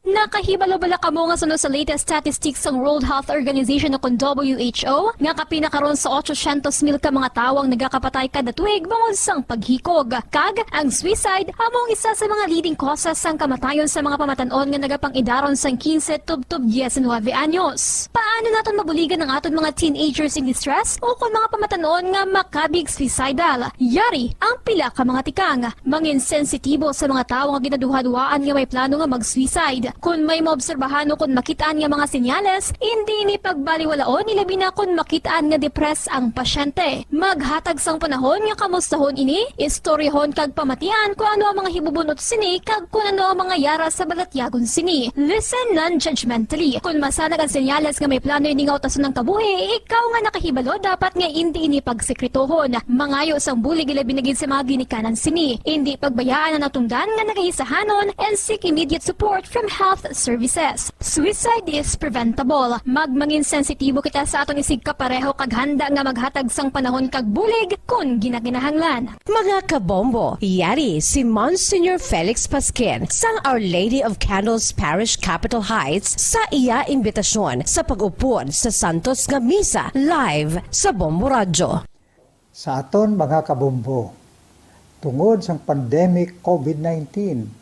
Nakahibalo bala kamo nga suno sa latest statistics sang World Health Organization o kon W H O nga kapin na karon sa otso syentos mil ka mga tawo ang nagakapatay kada tuig bangod sang paghikog? Kag ang suicide amo ang isa sa mga leading causes sang kamatayon sa mga pamatan-on nga nagapang-idaron sang kinse tubtob diecinuebe anyos. Paano naton mabuligan ang aton mga teenagers in distress o kon mga pamatan-on nga makabig suicidal? Yari ang pila ka mga tikang. Mangin sensitibo sa mga tawo nga ginaduhaduhaan nga may plano nga mag-suicide. Kon may maobserbahan o kon makit-an nga mga senyales, indi ini pagbaliwalaon, ilabi na kon makit-an nga depressed ang pasyente. Maghatag sang panahon nga kamustahon ini, istoryahon kag pamatian kon ano ang mga hibubunot sini kag kon ano ang mga yara sa balatyagon sini. Listen non-judgmentally. Kon masanag ang senyales nga may plano ini nga utason ang kabuhi, ikaw nga nakahibalo dapat nga indi ini pagsekretohon. Mangayo sang bulig ilabi na gid sa mga ginikanan sini. Indi pagbayaan ang natungdan nga nagahisahanon and seek immediate support from health services. Suicide is preventable. Magmangin sensitibo kita sa aton isigkapareho kag handa nga maghatag sang panahon kag bulig kon ginakinahanglan. Mga kabombo, yari si Monsignor Felix Pasquin sang Our Lady of Candles Parish, Capitol Heights, sa iya imbitasyon sa pag-upod sa Santos nga Misa live sa Bombo Radyo. Sa aton mga kabombo, tungod sang pandemic COVID nineteen,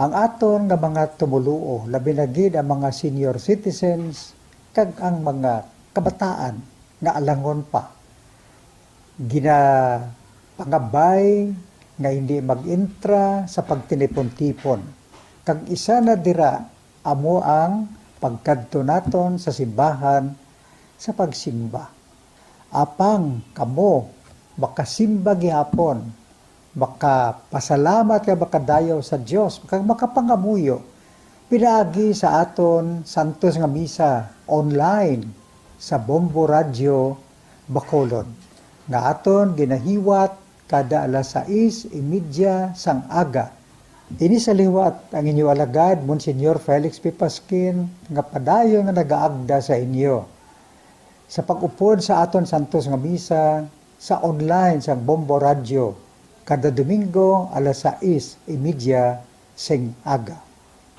ang aton nga mga tumoluo, labi na gid ang mga senior citizens kag ang mga kabataan nga alangon pa, ginapangabay nga hindi mag-intra sa pagtinipon-tipon, kag isa na dira amo ang pagkadto naton sa simbahan sa pagsimba. Apang kamo makasimba gihapon, makapasalamat kag makadayaw sa Dios, kag makapangamuyo pinaagi sa aton santos nga misa online sa Bombo Radyo Bacolod, nga aton ginahiwat kada alas sais y media sang aga. Ini sa liwat ang inyo alagad, Monsignor Felix P. Pasquin, nga padayon nga nagaagda sa inyo. Sa pag-upod sa aton santos nga misa, sa online sang Bombo Radyo kada Domingo alas sais y media sing aga.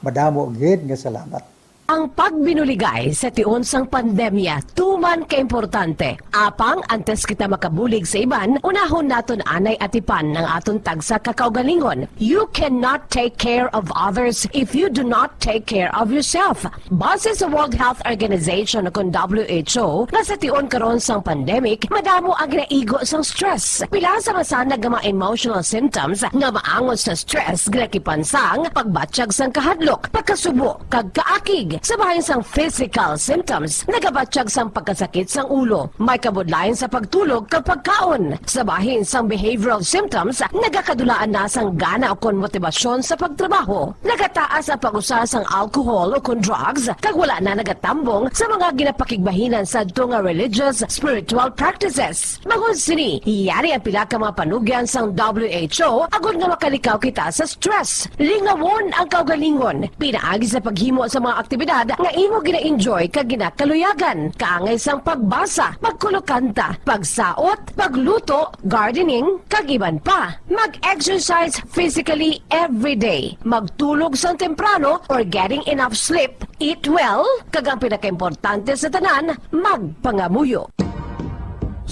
Madamo gid nga salamat. Ang pagbinuligay sa tion sang pandemya tuman ka importante. Apang antes kita makabulig sa iban, unahon naton anay atipan ang aton tagsa ka kaugalingon. You cannot take care of others if you do not take care of yourself. Base sa World Health Organization, o kon W H O, nga sa tion karon sang pandemic, madamo ang ginaigo sang stress. Pila sa masanag nga mga emotional symptoms nga maangot sa stress ginakipan sang pagbatyag sang kahadlok, pagkasubo, kag kaakig. Sa bahin sang physical symptoms, nagabatyag sang pagkasakit sang ulo, may kabudlayan sa pagtulog kag pagkaon. Sa bahin sang behavioral symptoms, nagakadulaan na sang gana o kon motibasyon sa pagtrabaho. Nagataas ang pag-usa sang alcohol o kon drugs, kag wala na nagatambong sa mga ginapakigbahinan sadto nga religious, spiritual practices. Bangod sini, yari ang pila ka mga panugyan sang W H O agod nga makalikaw kita sa stress. Lingawon ang kaugalingon pinaagi sa paghimo sa mga aktibidad nga imo gina-enjoy kag ginakaluyagan, kaangay sang pagbasa, pagkulokanta, pagsaot, pagluto, gardening, kag iban pa. Mag-exercise physically every day. Magtulog sang temprano or getting enough sleep. Eat well, kag ang pinakaimportante sa tanan, magpangamuyo.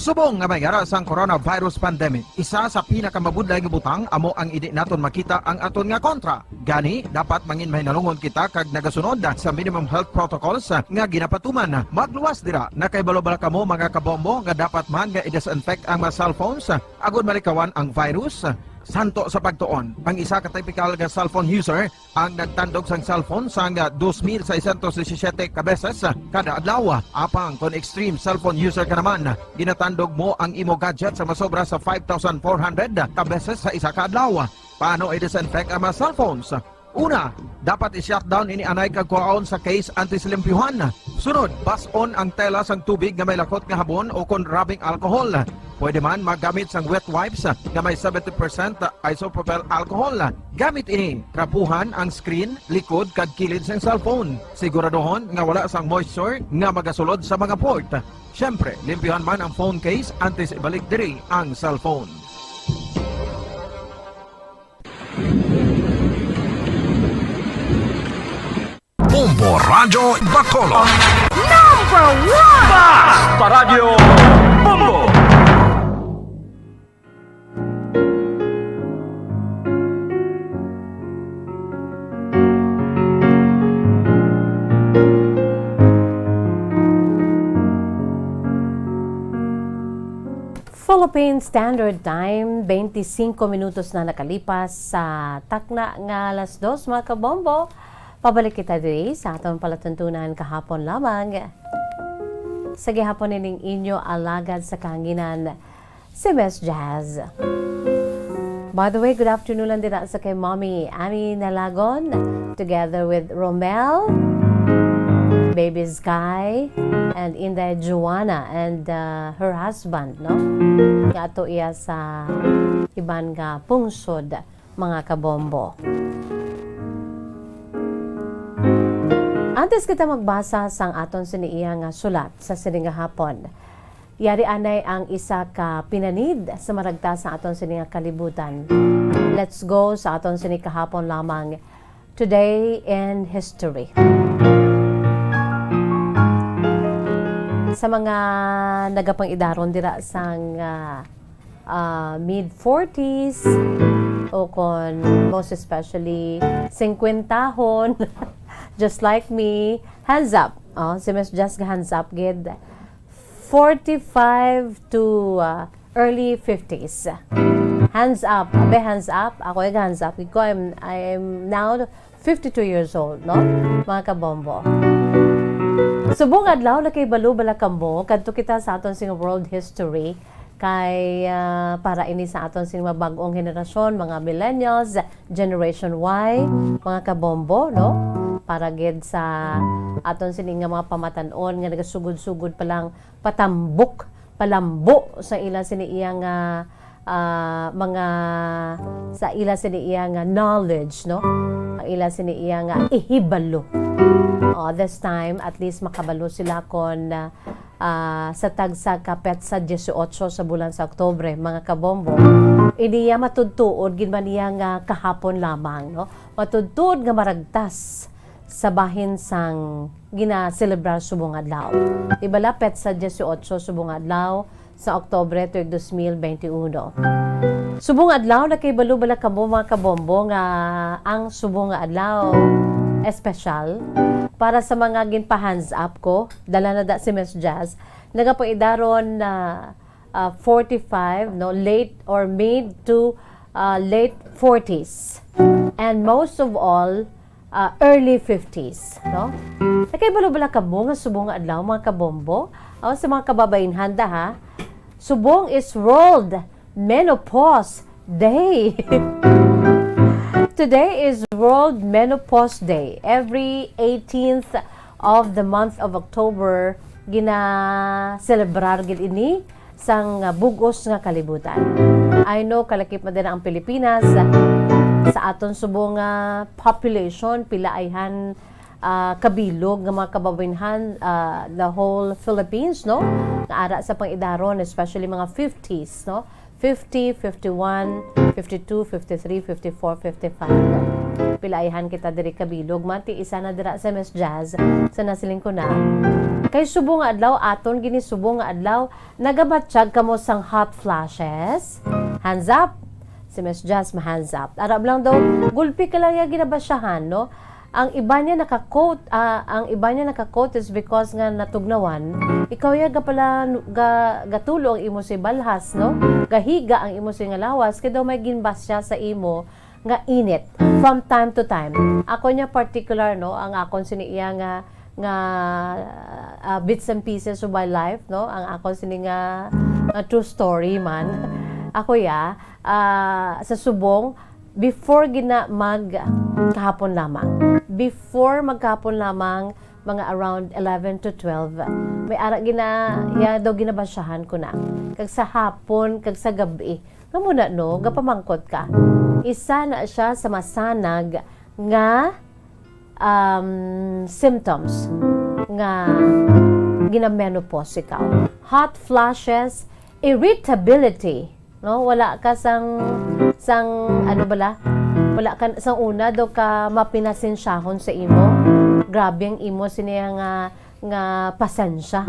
Subong nga may ara sang coronavirus pandemic, isa sa pinakamabudlay nga butang amo ang indi naton makita ang aton nga kontra. Gani, dapat mangin mahinalungon kita kag nagasunod sa minimum health protocols nga ginapatuman. Magluwas dira, nakahibalo bala kamo, mga kabombo, nga dapat man nga i-disinfect ang mga cellphones agud malikawan ang virus? Santo sa pagtuon, ang isa ka typical nga cellphone user ang nagtandog sang cellphone sang dos mil seiscientos disisiete ka beses kada adlaw. Apang kon extreme cellphone user ka naman, ginatandog mo ang imo gadget sa masobra sa five thousand four hundred ka beses sa isa ka adlaw. Paano i-disinfect ang mga cellphones? Una, dapat i-shutdown ini anay kag kuhaon sa case antes limpyuhan. Sunod, bas-on ang tela sang tubig nga may lakot nga habon o kon rubbing alcohol. Pwede man maggamit sang wet wipes nga may seventy percent isopropyl alcohol. Gamit ini, trapuhan ang screen, likod, kag kilid sang cellphone. Siguraduhon nga wala sang moisture nga magasulod sa mga port. Siyempre, limpyuhan man ang phone case antes ibalik diri ang cellphone. Bombo Radyo Bacolod. Number one! Basta Radyo Bombo! Philippine Standard Time, twenty-cinco minutos na nakalipas sa takna nga alas dos, mga kabombo. Pabalik kita diri sa aton palatuntunan kahapon lamang. Sa gihapon nining inyo alagad sa kahanginan, si Miss Jazz. By the way, good afternoon lang dira sa kay Mommy Annie Nalagon, together with Romel, Baby Sky, and Inday Joanna, and, uh, her husband, no? Nga ato iya sa iban nga pungsod, mga kabombo. Antes kita magbasa sang aton sini iya nga sulat sa sini nga hapon, yari anay ang isa ka pinanid sa maragta sa aton sini nga kalibutan. Let's go sa aton sini kahapon lamang. Today in history. Sa mga nagapang-idaron dira sang, ah, ah, mid forties, o kon most especially, singkwentahon, just like me, hands up. Oh, si Miss Jazz ga hands up gid. Forty-five to, ah, early fifties. Hands up. Abe, hands up. Ako ay hands up. Ikaw, I'm, I'm now fifty-two years old, no? Mga kabombo. Subong adlaw, nakahibalo bala kamo, kadto kita sa aton sing world history, kay, ah, para ini sa aton sing mga bag-ong henerasyon, mga millennials, Generation Y, mga kabombo, no? Para gid sa aton sini nga mga pamatan-on nga nagasugod-sugod pa lang patambok, palambo sa ila sini iya nga, ah, mga, sa ila sini iya nga knowledge, no? Ang ila sini iya nga ihibalo. Oh, this time, at least makabalo sila kon, ah, ah, sa tagsa ka petsa dieciocho sa bulan sa Oktubre, mga kabombo. Iniya matudtuod gid man niya nga kahapon lamang, no? Matudtuod nga maragtas sa bahin sang ginaselebrar subong adlaw. Di bala, petsa dieciocho subong adlaw sa Oktubre tuig dos mil bente uno. Subong adlaw, nakahibalo bala kamo, mga kabombo, nga ang subong nga adlaw espesyal para sa mga ginpa-hands up ko, dala na da si Miss Jazz, nagapaidaron na, ah, forty-five, no, late or mid to, ah, late forties. And most of all, ah, early fifties, no? Nakahibalo bala kamo nga subong nga adlaw, mga kabombo? O, sa mga kababainhan da, ha? Subong is World Menopause Day. Today is World Menopause Day. Every eighteenth of the month of October, gina-celebrar gid ini sang, ah, bug-os nga kalibutan. I know, kalakip man din ang Pilipinas. Sa aton subong nga population, pila ayhan, ah, kabilog nga mga kababainhan, ah, the whole Philippines, no? Nga ara sa pang-idaron, especially mga fifties, no? Fifty, fifty-one, fifty-two, fifty-three, fifty-four, fifty-five. Pila ayhan kita diri kabilog. Mati, isa na dira sa Miss Jazz, sa nasiling ko na. Kay subong nga adlaw, aton gini subong nga adlaw, nagabatyag kamo sang hot flashes? Hands up. Si Miss Jazz, ma-hands up. Ara lang daw, gulpi ka lang ya ginabasyahan, no? Ang iba niya naka-coat, ah, ang iba niya naka-coat is because nga natugnawan. Ikaw ya ga pala, ga, gatulo ang imo si balhas, no? Gahiga ang imo si nga lawas, kay daw may ginbasya sa imo nga init from time to time. Ako niya particular, no, ang akon sini iya nga, nga, ah, bits and pieces of my life, no, ang akon sini nga, nga true story man. Ako ya, ah, sa subong, before gina mag kahapon lamang. Before magkahapon lamang, mga around eleven to twelve, may ara gina, ya daw ginabasyahan ko na. Kag sa hapon, kag sa gabi. Nga mo na, no, gapamangkot ka. Isa na siya sa masanag nga, um, symptoms nga gina-menopause ikaw. Hot flashes, irritability, no? Wala ka sang, sang, ano bala? Wala ka, sang una daw ka mapinasensyahon sa imo. Grabe ang imo sini nga, nga pasensya.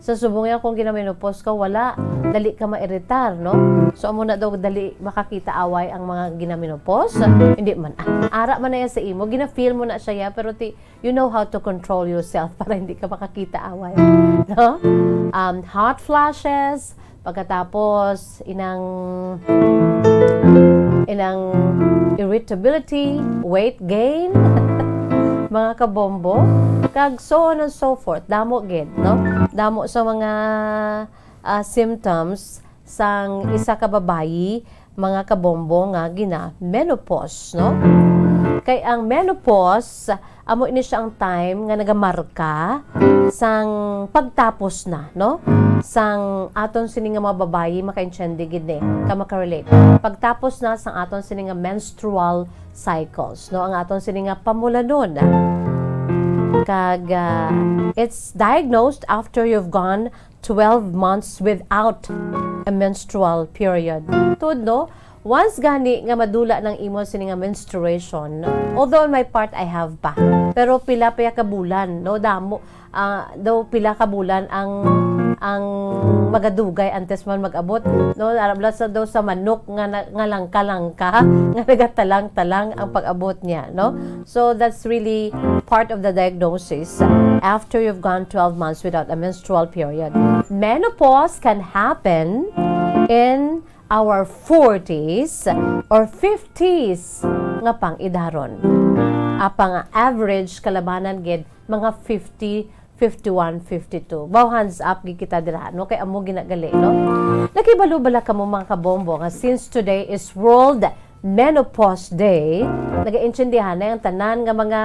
Sa subong yan, kung ginamenopause ka, wala. Dali ka mairitar, no? So, amo na daw dali makakita away ang mga ginamenopause. Hindi man. Ah, ara man na yan sa imo. Gina-feel mo na siya, ya, pero ti, you know how to control yourself para hindi ka makakita away. No? Um, hot flashes, pagkatapos inang, inang irritability, weight gain, mga kabombo, kag so on and so forth. Damo gid, no? Damo sa mga, ah, symptoms sang isa ka babayi, mga kabombo, nga gina-menopause, no? Kay ang menopause, amo ini siya ang time nga nagamarka sang pagtapos na, no? Sang aton sini nga mga babayi, makaintindi gid ni, ka makarelate. Pagtapos na sang aton sini nga menstrual cycles, no? Ang aton sini nga pamulanon. Kag, ah, it's diagnosed after you've gone twelve months without a menstrual period. Tuod, no? Once gani nga madula nang imo sini nga menstruation, although on my part, I have pa. Pero pila pa ya ka bulan, no? Damo, ah, daw pila ka bulan ang, ang magadugay antes man mag-abot, no? Ara bala sa daw sa manok nga na, nga langka-langka, nga nagatalang-talang ang pag-abot niya, no? So that's really part of the diagnosis after you've gone twelve months without a menstrual period. Menopause can happen in our forties or fifties nga pang-idaron. Apang ang average kalabanan gid mga fifty, fifty-one, fifty-two. Baw, hands up gid kita dira, no? Kay amo ginagali, no? Nakibalo bala kamo, mga kabombo, nga since today is World Menopause Day, nagaintindihan na ang tanan nga mga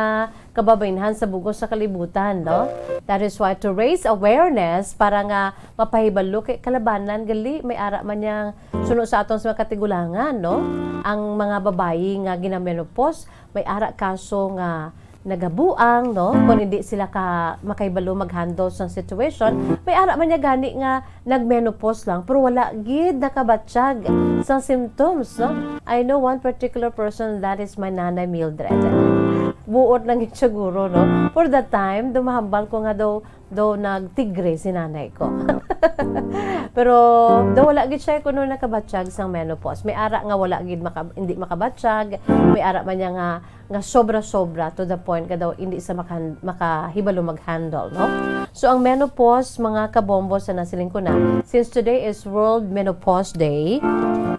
kababainhan sa bugos sa kalibutan, no? That is why to raise awareness para nga mapahibalo kay kalabanan gali may ara man yang suno sa aton sa mga katigulangan, no? Ang mga babayi nga ginamenopause, may ara kaso nga nagabuang, no? Kung hindi sila ka makahibalo mag-handle sa situation, may ara man niya gani nga nag-menopause lang, pero wala gid nakabatyag sa symptoms, no? I know one particular person, that is my nanay Mildred. Buot lang yun siguro, no? For the time, dumahambal ko nga daw, daw nagtigre si nanay ko. Pero daw wala gid siya kuno nakabatyag sang menopause. May ara nga wala gid maka-, hindi makabatyag, may ara man niya nga, nga sobra-sobra to the point nga daw hindi sa maka-, makahibalo mag-handle, no? So, ang menopause, mga kabombo, sa nasiling ko na, since today is World Menopause Day,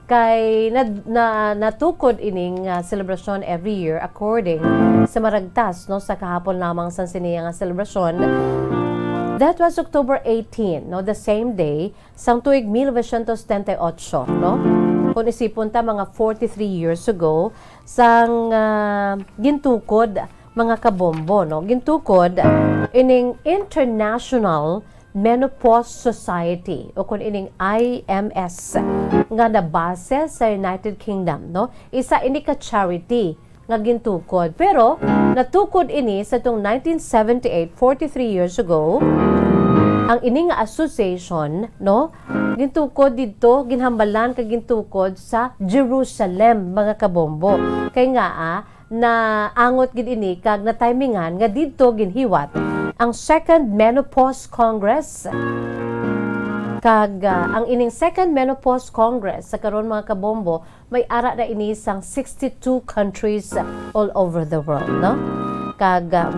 kay na, na, natukod ining, ah, celebration every year according sa maragtas, no, sa kahapon lamang sang siniya nga celebration. That was October eighteen, no, the same day sang tuig mil novecientos setenta y ocho, no? Kung isipon ta, mga forty-three years ago, sang, ah, gintukod, mga kabombo, no? Gintukod ining International Menopause Society, o kung ining I M S, nga nabase sa United Kingdom, no? Isa ini ka charity nga gintukod. Pero natukod ini sa tong nineteen seventy-eight, forty-three years ago. Ang ini nga association, no, gintukod didto, ginhambalan kag gintukod sa Jerusalem, mga kabombo. Kay nga, ah, naangot gid ini kag natimingan nga didto ginhiwat ang Second Menopause Congress. Kag, ah, ang ining Second Menopause Congress sa karon, mga kabombo, may ara na ini sang sixty-two countries all over the world, no? Kag, ah,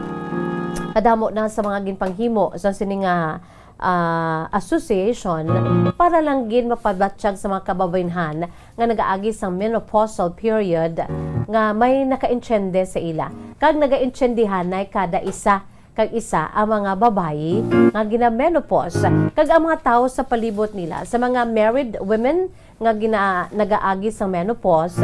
kadamo na sa mga ginpanghimo sa sini nga, ah, association para lang gid mapabatyag sa mga kababaynhan nga nagaagi sang menopausal period nga may nakaintiende sa ila kag nagaintiendihanay kada isa kag isa ang mga babayi nga gina-menopause kag ang mga tawo sa palibot nila, sa mga married women nga gina-, nagaagi sang menopause,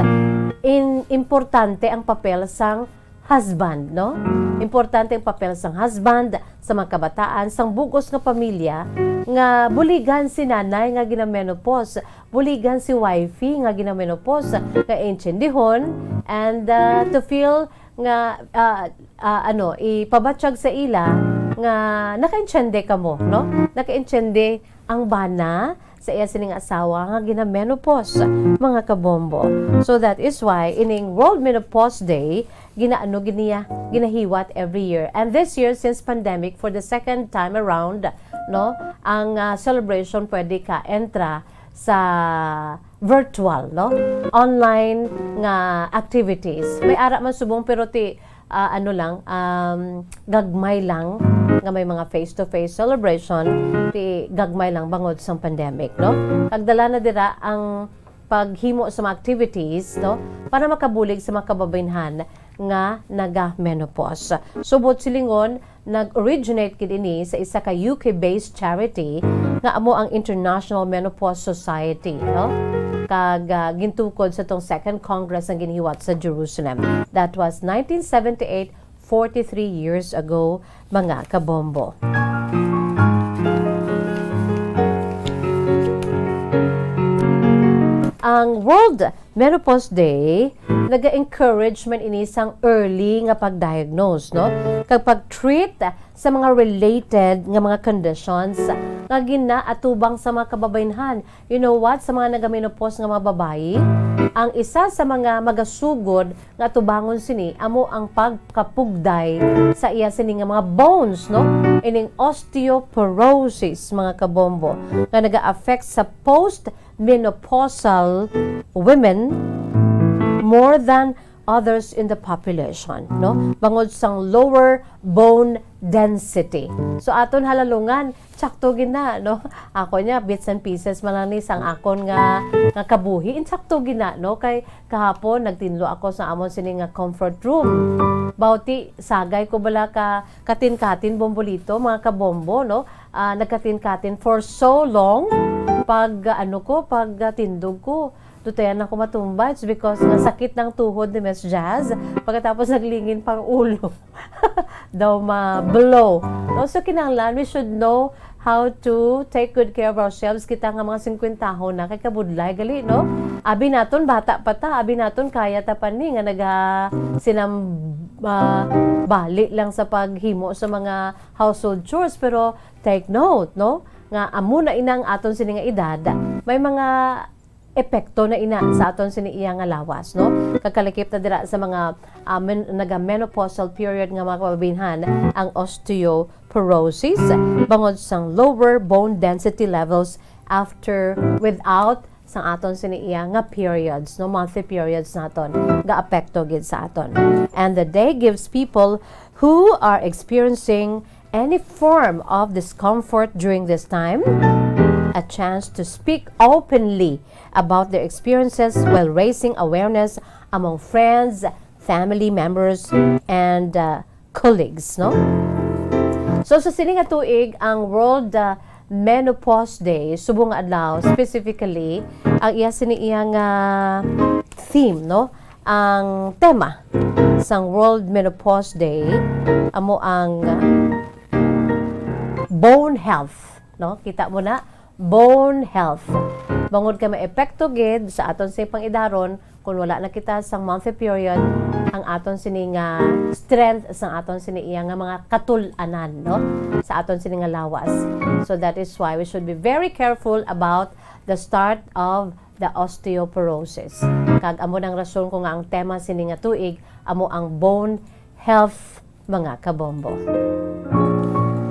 in, importante ang papel sang husband, no? Importante ang papel sang husband, sa mga kabataan, sang bug-os nga pamilya nga buligan si nanay nga gina-menopause, buligan si wifey nga gina-menopause, nga intindihon, and, uh, to feel nga, ah, ah, ano, ipabatyag sa ila nga nakaintiende kamo, no? Nakaintiende ang bana sa iya sining asawa nga gina-menopause, mga kabombo. So that is why ining World Menopause Day, ginaano gid niya, ginahiwat every year. And this year, since pandemic, for the second time around, no, ang, ah, celebration pwede ka entra sa virtual, no? Online nga activities. May ara man subong, pero ti, ah, ano lang, um, gagmay lang nga may mga face-to-face celebration, ti gagmay lang bangod sang pandemic, no? Kag dala na dira ang paghimo sa mga activities, no? Para makabulig sa mga kababaynhan nga naga-menopause. Subot silingon, nag-originate gid ini sa isa ka U K-based charity nga amo ang International Menopause Society, no? Kag, ah, gintukod sa tong Second Congress nga ginhiwat sa Jerusalem. That was nineteen seventy-eight, forty-three years ago, mga kabombo. Ang World Menopause Day, naga-encourage man ini sang early nga pag-diagnose, no? Kag pag-treat sa mga related nga mga conditions nga ginaatubang sa mga kababaynhan. You know what? Sa mga nagamenopause nga mga babayi, ang isa sa mga magasugod nga atubangon sini amo ang pagkapugday sa iya sini nga mga bones, no? Ining osteoporosis, mga kabombo, nga naga-affect sa post menopausal women more than others in the population, no? Bangod sang lower bone density. So, aton halalungan, tsakto gid na, no? Ako niya, bits and pieces man lang ni sang akon nga, nga kabuhi, in tsakto gid na, no? Kay kahapon, nagtinlo ako sa amon sini nga comfort room. Bawti, sagay ko bala ka, katin-katin, bombolito, mga kabombo, no? Ah, nagkatin-katin for so long. Pag, ah, ano ko, pag, ah, tindog ko, dutayan ako matumba. It's because nga sakit ng tuhod ni Miss Jazz. Pagkatapos naglingin pang ulo. Daw ma-blow. No? So, kinahanglan, we should know how to take good care of ourselves, kita nga mga singkwentahon na, kay kabudlay gali, no? Abi naton, bata pa ta, abi naton, kaya ta pa ni nga naga-, sinam-, ah, bali lang sa paghimo sa mga household chores, pero take note, no, nga amo na inang aton sini nga edad, may mga epekto na ina sa aton sini iya nga lawas, no? Kakalakip na dira sa mga, ah, men-, naga-menopausal period nga mga kababainhan ang osteoporosis bangod sang lower bone density levels after, without sang aton sini iya nga periods, no, monthly periods naton, ga-apekto gid sa aton. And the day gives people who are experiencing any form of discomfort during this time a chance to speak openly about their experiences while raising awareness among friends, family members, and, uh, colleagues, no? So, sa sini nga tuig, ang World, uh, Menopause Day, subong nga adlaw, specifically, ang iya sini iya nga theme, no? Ang tema sang World Menopause Day amo ang bone health, no? Kita mo na, bone health. Bangod kay maepekto gid sa aton sini pang-idaron, kung wala na kita sa monthly period, ang aton sini nga strength, sa aton sini iya nga mga katul-anan, no? Sa aton sini nga lawas. So that is why we should be very careful about the start of the osteoporosis. Kag amo nang rason ko nga ang tema sini nga tuig amo ang bone health, mga kabombo.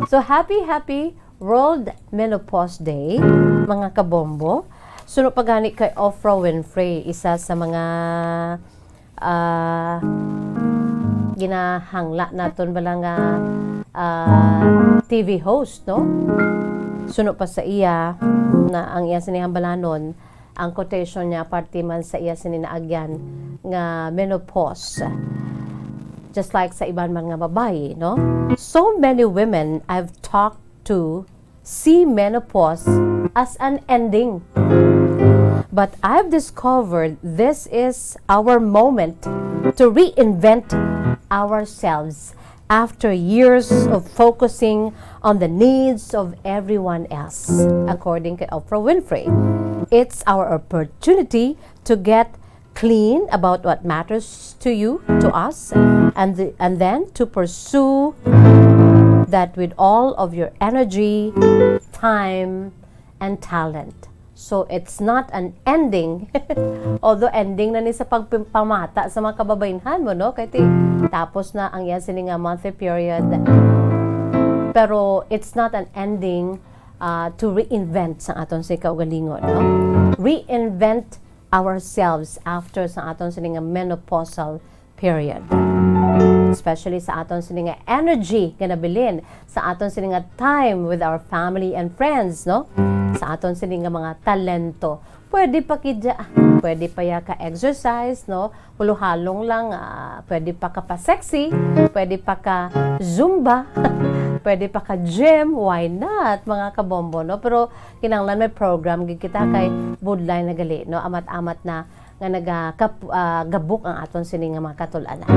So, happy, happy World Menopause Day, mga kabombo. Suno pa gani kay Oprah Winfrey, isa sa mga, ah, ginahangla naton bala nga, ah, T V host, no? Suno pa sa iya na ang iya sini hambalanon, ang quotation niya parte man sa iya sini naagyan nga menopause. Just like sa iban man nga babayi, no? So many women I've talked to see menopause as an ending. But I've discovered this is our moment to reinvent ourselves after years of focusing on the needs of everyone else. According kay Oprah Winfrey, it's our opportunity to get clean about what matters to you, to us, and the, and then to pursue that with all of your energy, time, and talent. So, it's not an ending. Although ending na ni sa pagpamata sa mga kababaynhan mo, no? Kay ti-, tapos na ang iya sini nga monthly period. Pero it's not an ending, ah, to reinvent sa aton sini kaugalingon, no? Reinvent ourselves after sa aton sini nga menopausal period. Especially sa aton sini nga energy nga nabilin, sa aton sini nga time with our family and friends, no? Sa aton sini nga mga talento. Pwede pa kidya, pwede pa ya ka exercise, no? Halo-halong lang, ah, pwede pa ka pa sexy, pwede pa ka zumba, pwede pa ka gym, why not, mga kabombo, no? Pero kinahanglan may program gid kita kay budlay na gali, no? Amat-amat na nga naga-, kap-, ah, gabok ang aton sini nga mga katul-anan.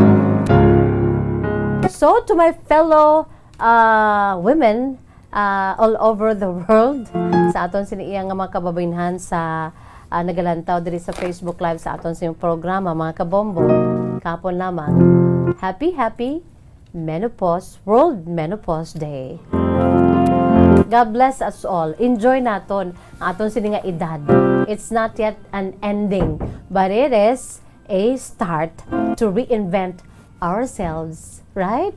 So, to my fellow, ah, women, ah, all over the world, sa aton sini iya nga mga kababaynhan sa, ah, nagalantaw diri sa Facebook Live sa aton sini programa, mga kabombo, kahapon lamang. Happy, happy Menopause, World Menopause Day. God bless us all. Enjoy naton ang aton sini nga edad. It's not yet an ending, but it is a start to reinvent ourselves, right?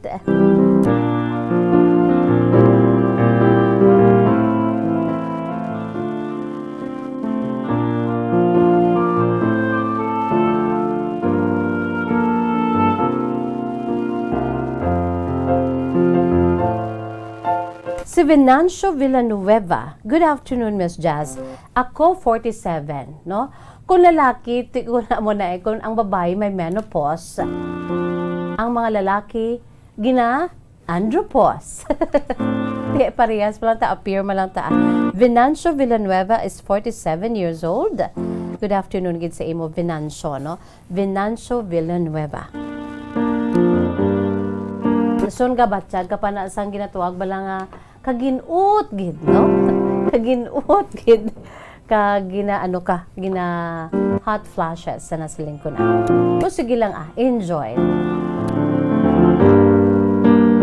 Si Venancio Villanueva, "Good afternoon, Miss Jazz. Ako, forty-seven, no? Kung lalaki, ti-, kung amo na eh, kung ang babayi may menopause, ang mga lalaki, gina-andropause." Ti, parehas pa lang ta, appear man lang ta. Venancio Villanueva is forty-seven years old. Good afternoon gid sa imo, Venancio, no? Venancio Villanueva. Sun ka, batyag ka pa na sang ginatawag bala nga Kagin-ot gid, no? Kagin-ot gid. Kag gina-, ano ka, gina-hot flashes sa nasiling ko na. O, sige lang, ah, enjoy.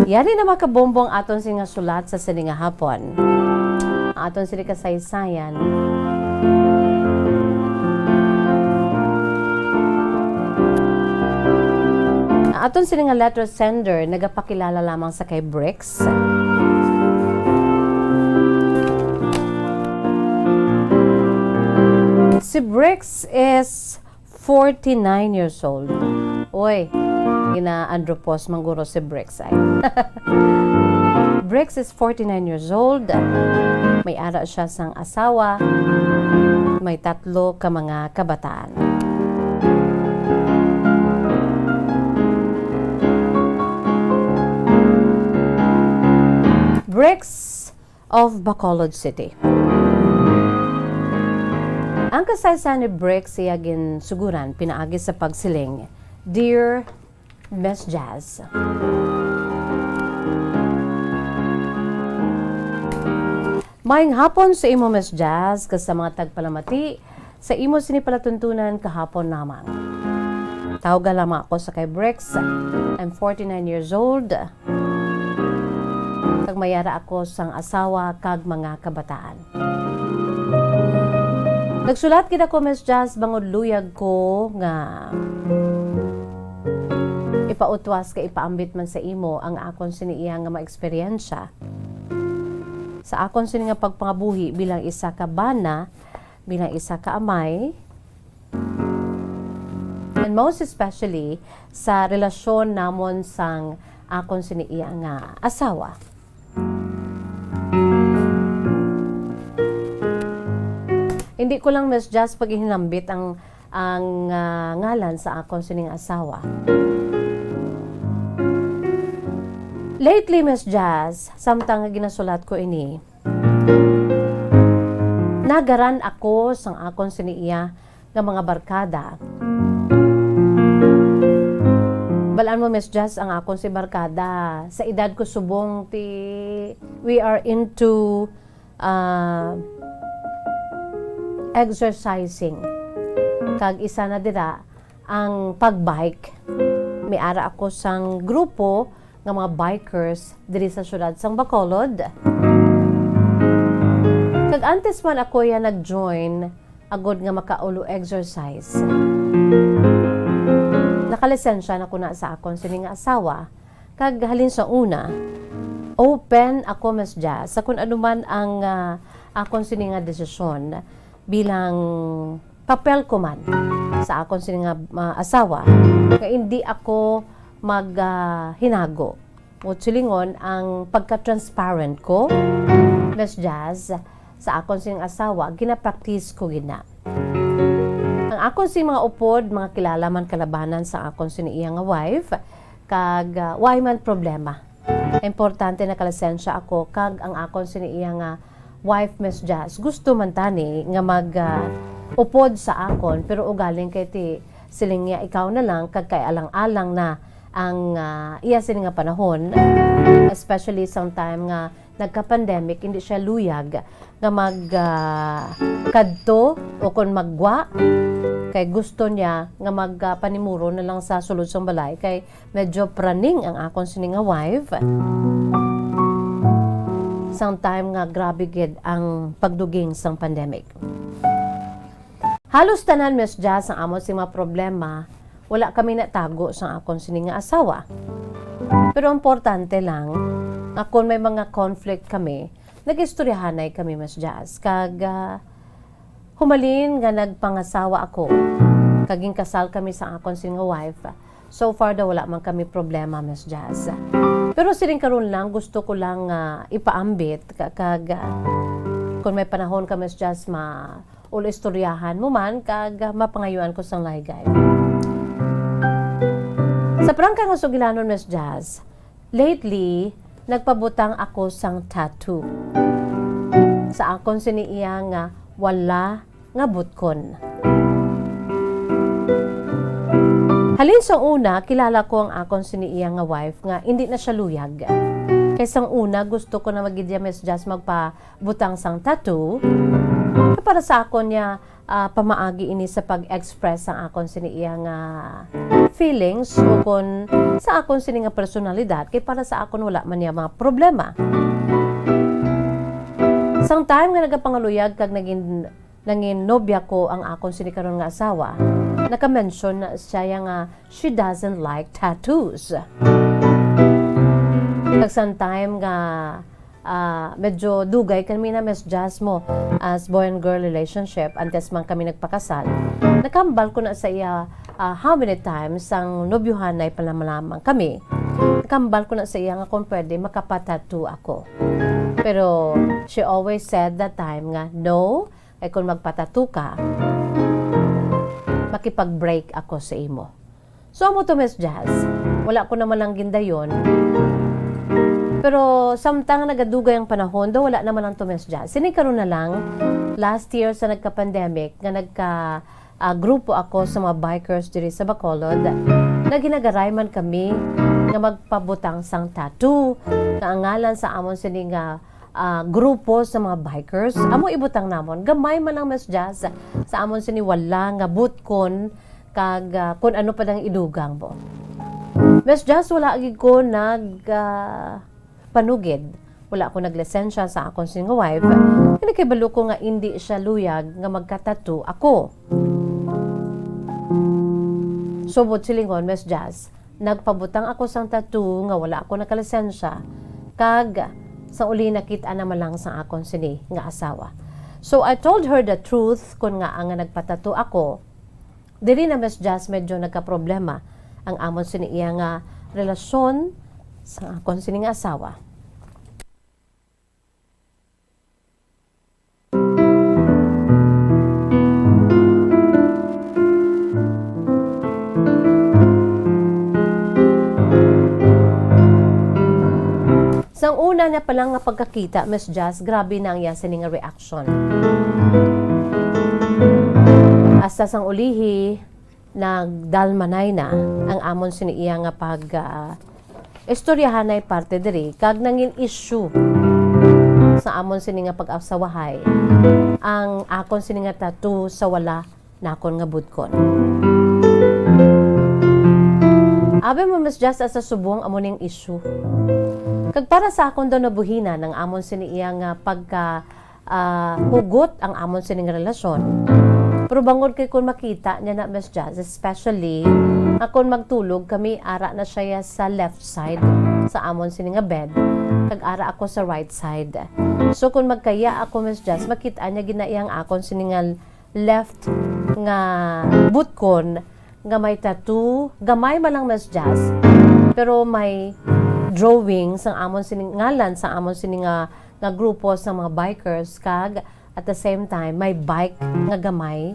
Yari na, mga kabombo, ang aton sini nga sulat sa sini nga hapon. Ang aton sini kasaysayan. Ang aton sini nga letter sender nagapakilala lamang sa kay Bricks. Si Bricks is forty-nine years old. Uy, gina-andropause man guro si Bricks ay. Bricks is forty-nine years old. May ara siya sang asawa. May tatlo ka mga kabataan. Bricks of Bacolod City. Ang kasaysayan ni Bricks iya ginsuguran pinaagi sa pagsiling, "Dear Miss Jazz." Maayong hapon sa imo, Miss Jazz, kag sa mga tagpalamati sa imo sini palatuntunan kahapon lamang. Tawga lamang ako sa kay Bricks. I'm forty-nine years old. Kag may ara ako sang asawa kag mga kabataan. Nagsulat gid ako, Miss Jazz, bangod luyag ko nga ipautwas kag ipaambit man sa imo ang akon sini iya nga mga eksperyensya sa akon sini nga pagpangabuhi bilang isa ka bana, bilang isa ka amay, and most especially sa relasyon namon sang akon sini iya nga asawa. Hindi ko lang, Miss Jazz, paghinambit ang, ang, ah, ngalan sa akon sining asawa. Lately, Miss Jazz, samtang nga ginasulat ko ini, nagaran ako sang akon sini iya nga mga barkada. Balaan mo, Miss Jazz, ang akon si barkada. Sa edad ko subong, ti, we are into, ah, exercising. Kag isa na dira ang pag-bike. May ara ako sang grupo nga mga bikers diri sa siyudad sang Bacolod. Kag antes man ako ya nag-join agod nga makaulo exercise, nakalisensya na ko na sa akon sini nga asawa, kag halin sa una, open ako, Miss Jazz, sa kun ano man ang, ah, akon sini nga desisyon bilang papel ko man sa akon sini nga, ah, asawa, nga indi ako mag, ah, hinago. Buot silingon, ang pagka-transparent ko, Miss Jazz, sa akon sining asawa, gina-practice ko gid na. Ang akon sing mga upod, mga kilala man kalabanan sa akon sini iya nga wife, kag, ah, way man problema. Importante nakalisensya ako, kag ang akon sini iya nga wife, Miss Jazz, gusto man tani nga mag, ah, upod sa akon, pero ugaling kay ti siling niya, "Ikaw na lang," kag kay alang-alang na ang, ah, iya sini nga panahon, especially sang time nga nagka-pandemic, hindi siya luyag nga mag, ah, kadto o kon maggwa, kay gusto niya nga mag, ah, panimuro na lang sa sulod sang balay, kay medyo praning ang akon sini nga wife sang time nga grabe gid ang pagduging sang pandemic. Halos tanan, Miss Jazz, ang amon sing mga problema, wala kami natago sang akon sini nga asawa. Pero importante lang nga kon may mga conflict kami, nag-istoryahanay kami, Miss Jazz. Kag, ah, humalin nga nagpangasawa ako, kag ginkasal kami sa akon sini nga wife, so far daw wala man kami problema, Miss Jazz. Pero siling karon lang, gusto ko lang, ah, ipaambit ka-, kag, ah, kung may panahon ka, Miss Jazz, ma-, ulo istoryahan mo man, kag, ah, mapangayuan ko sang laygay. Sa prangka nga sugilanon, Miss Jazz, lately, nagpabutang ako sang tattoo sa akon sini iya nga wala nga butkon. Halin sa una, kilala ko ang akon sini iya nga wife nga indi na siya luyag. Kay sang una, gusto ko na magid ya, Miss Jazz, magpabutang sang tattoo. Kay para sa akon niya, ah, pamaagi ini sa pag-express sang akon sini iya nga feelings o kon sa akon sini nga personalidad. Kay para sa akon, wala man niya mga problema. Sang time nga nagapangaluyag kag naging, nangin nobya ko ang akon sini karon nga asawa, naka-mention na siya ya nga she doesn't like tattoos. Kag sang time nga, ah, medyo dugay kami na, Miss Jazz, mo as boy and girl relationship, antes man kami nagpakasal, nakambal ko na sa iya, ah, how many times sang nobyuhanay pa lamang kami. Nakambal ko na sa iya nga kung pwede makapatattoo ako. Pero she always said that time nga, "No, kay kung magpatattoo ka, makipag-break ako sa imo." So, amo to, Miss Jazz. Wala ko naman lang gindayon. Pero samtang nagadugay ang panahon, daw wala naman lang to, Miss Jazz. Sini karon na lang, last year sa nagka-pandemic, nga nagka, ah, grupo ako sa mga bikers diri sa Bacolod, naghinagaray man kami nga magpabutang sang tattoo, nga ang ngalan sa amon sini nga, ah, grupo sa mga bikers. Amo ibutang namon. Gamay man lang, Miss Jazz, sa amon sini wala nga butkon kag, ah, kun ano pa dang idugang mo. Miss Jazz, wala gid ko nag, ah, panugid. Wala ko naglisensya sa akon sini nga wife. Kay nakibalo ko nga indi siya luyag nga magka-tattoo ako. Subot silingon, Miss Jazz, nagpabutang ako sang tattoo nga wala ako nakalisensya, kag sa uli nakit-an naman lang sang akon sini nga asawa. So I told her the truth, kun ngaa nga nagpatattoo ako. Diri na, Miss Jazz, medyo nagkaproblema ang amon sini iya nga relasyon sa akon sini nga asawa. Sang una niya pa lang nga pagkakita, Miss Jazz, grabe na ang iya sini nga reaction. Hasta sang ulihi, nagdalmanay na ang amon sini iya nga pag, ah, istoryahanay parte diri, kag nangin issue sa amon sini nga pag-asawahay ang akon sini nga tattoo sa wala nakon nga budkon. Abi mo, Miss Jazz, sa subong amo ning issue. Kag para sa akon daw nabuhinan ang amon sini iya nga pagka, ah, hugot ang amon sining relasyon. Pero bangod kay kun makita niya na, Miss Jazz, especially nga kun magtulog kami, ara na siya sa left side sa amon sini nga bed, kag ara ako sa right side. So kun magkaya ako, Miss Jazz, makita niya gid na iya ang akon sini nga left nga butkon nga may tattoo, gamay man lang, Miss Jazz, pero may drawing sang amon sini, ngalan sang amon sini nga, nga grupo sa mga bikers, kag at the same time may bike nga gamay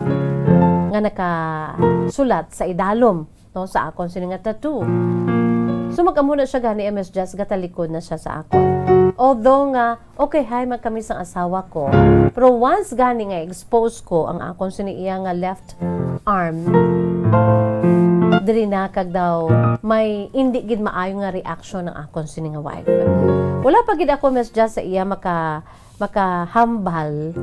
nga nakasulat sa idalom, no, sa akon sini nga tattoo. So, mag-amo na siya gani, Miss Jazz, gatalikod na siya sa akon. Although nga, okay, hi man kami sang asawa ko. Pero once gani nga expose ko ang akon sini iya nga left arm, diri na kag daw may indi gid maayo nga reaction ang akon sini nga wife. Wala pa gid ako, Miss Jazz, sa iya maka, makahambal.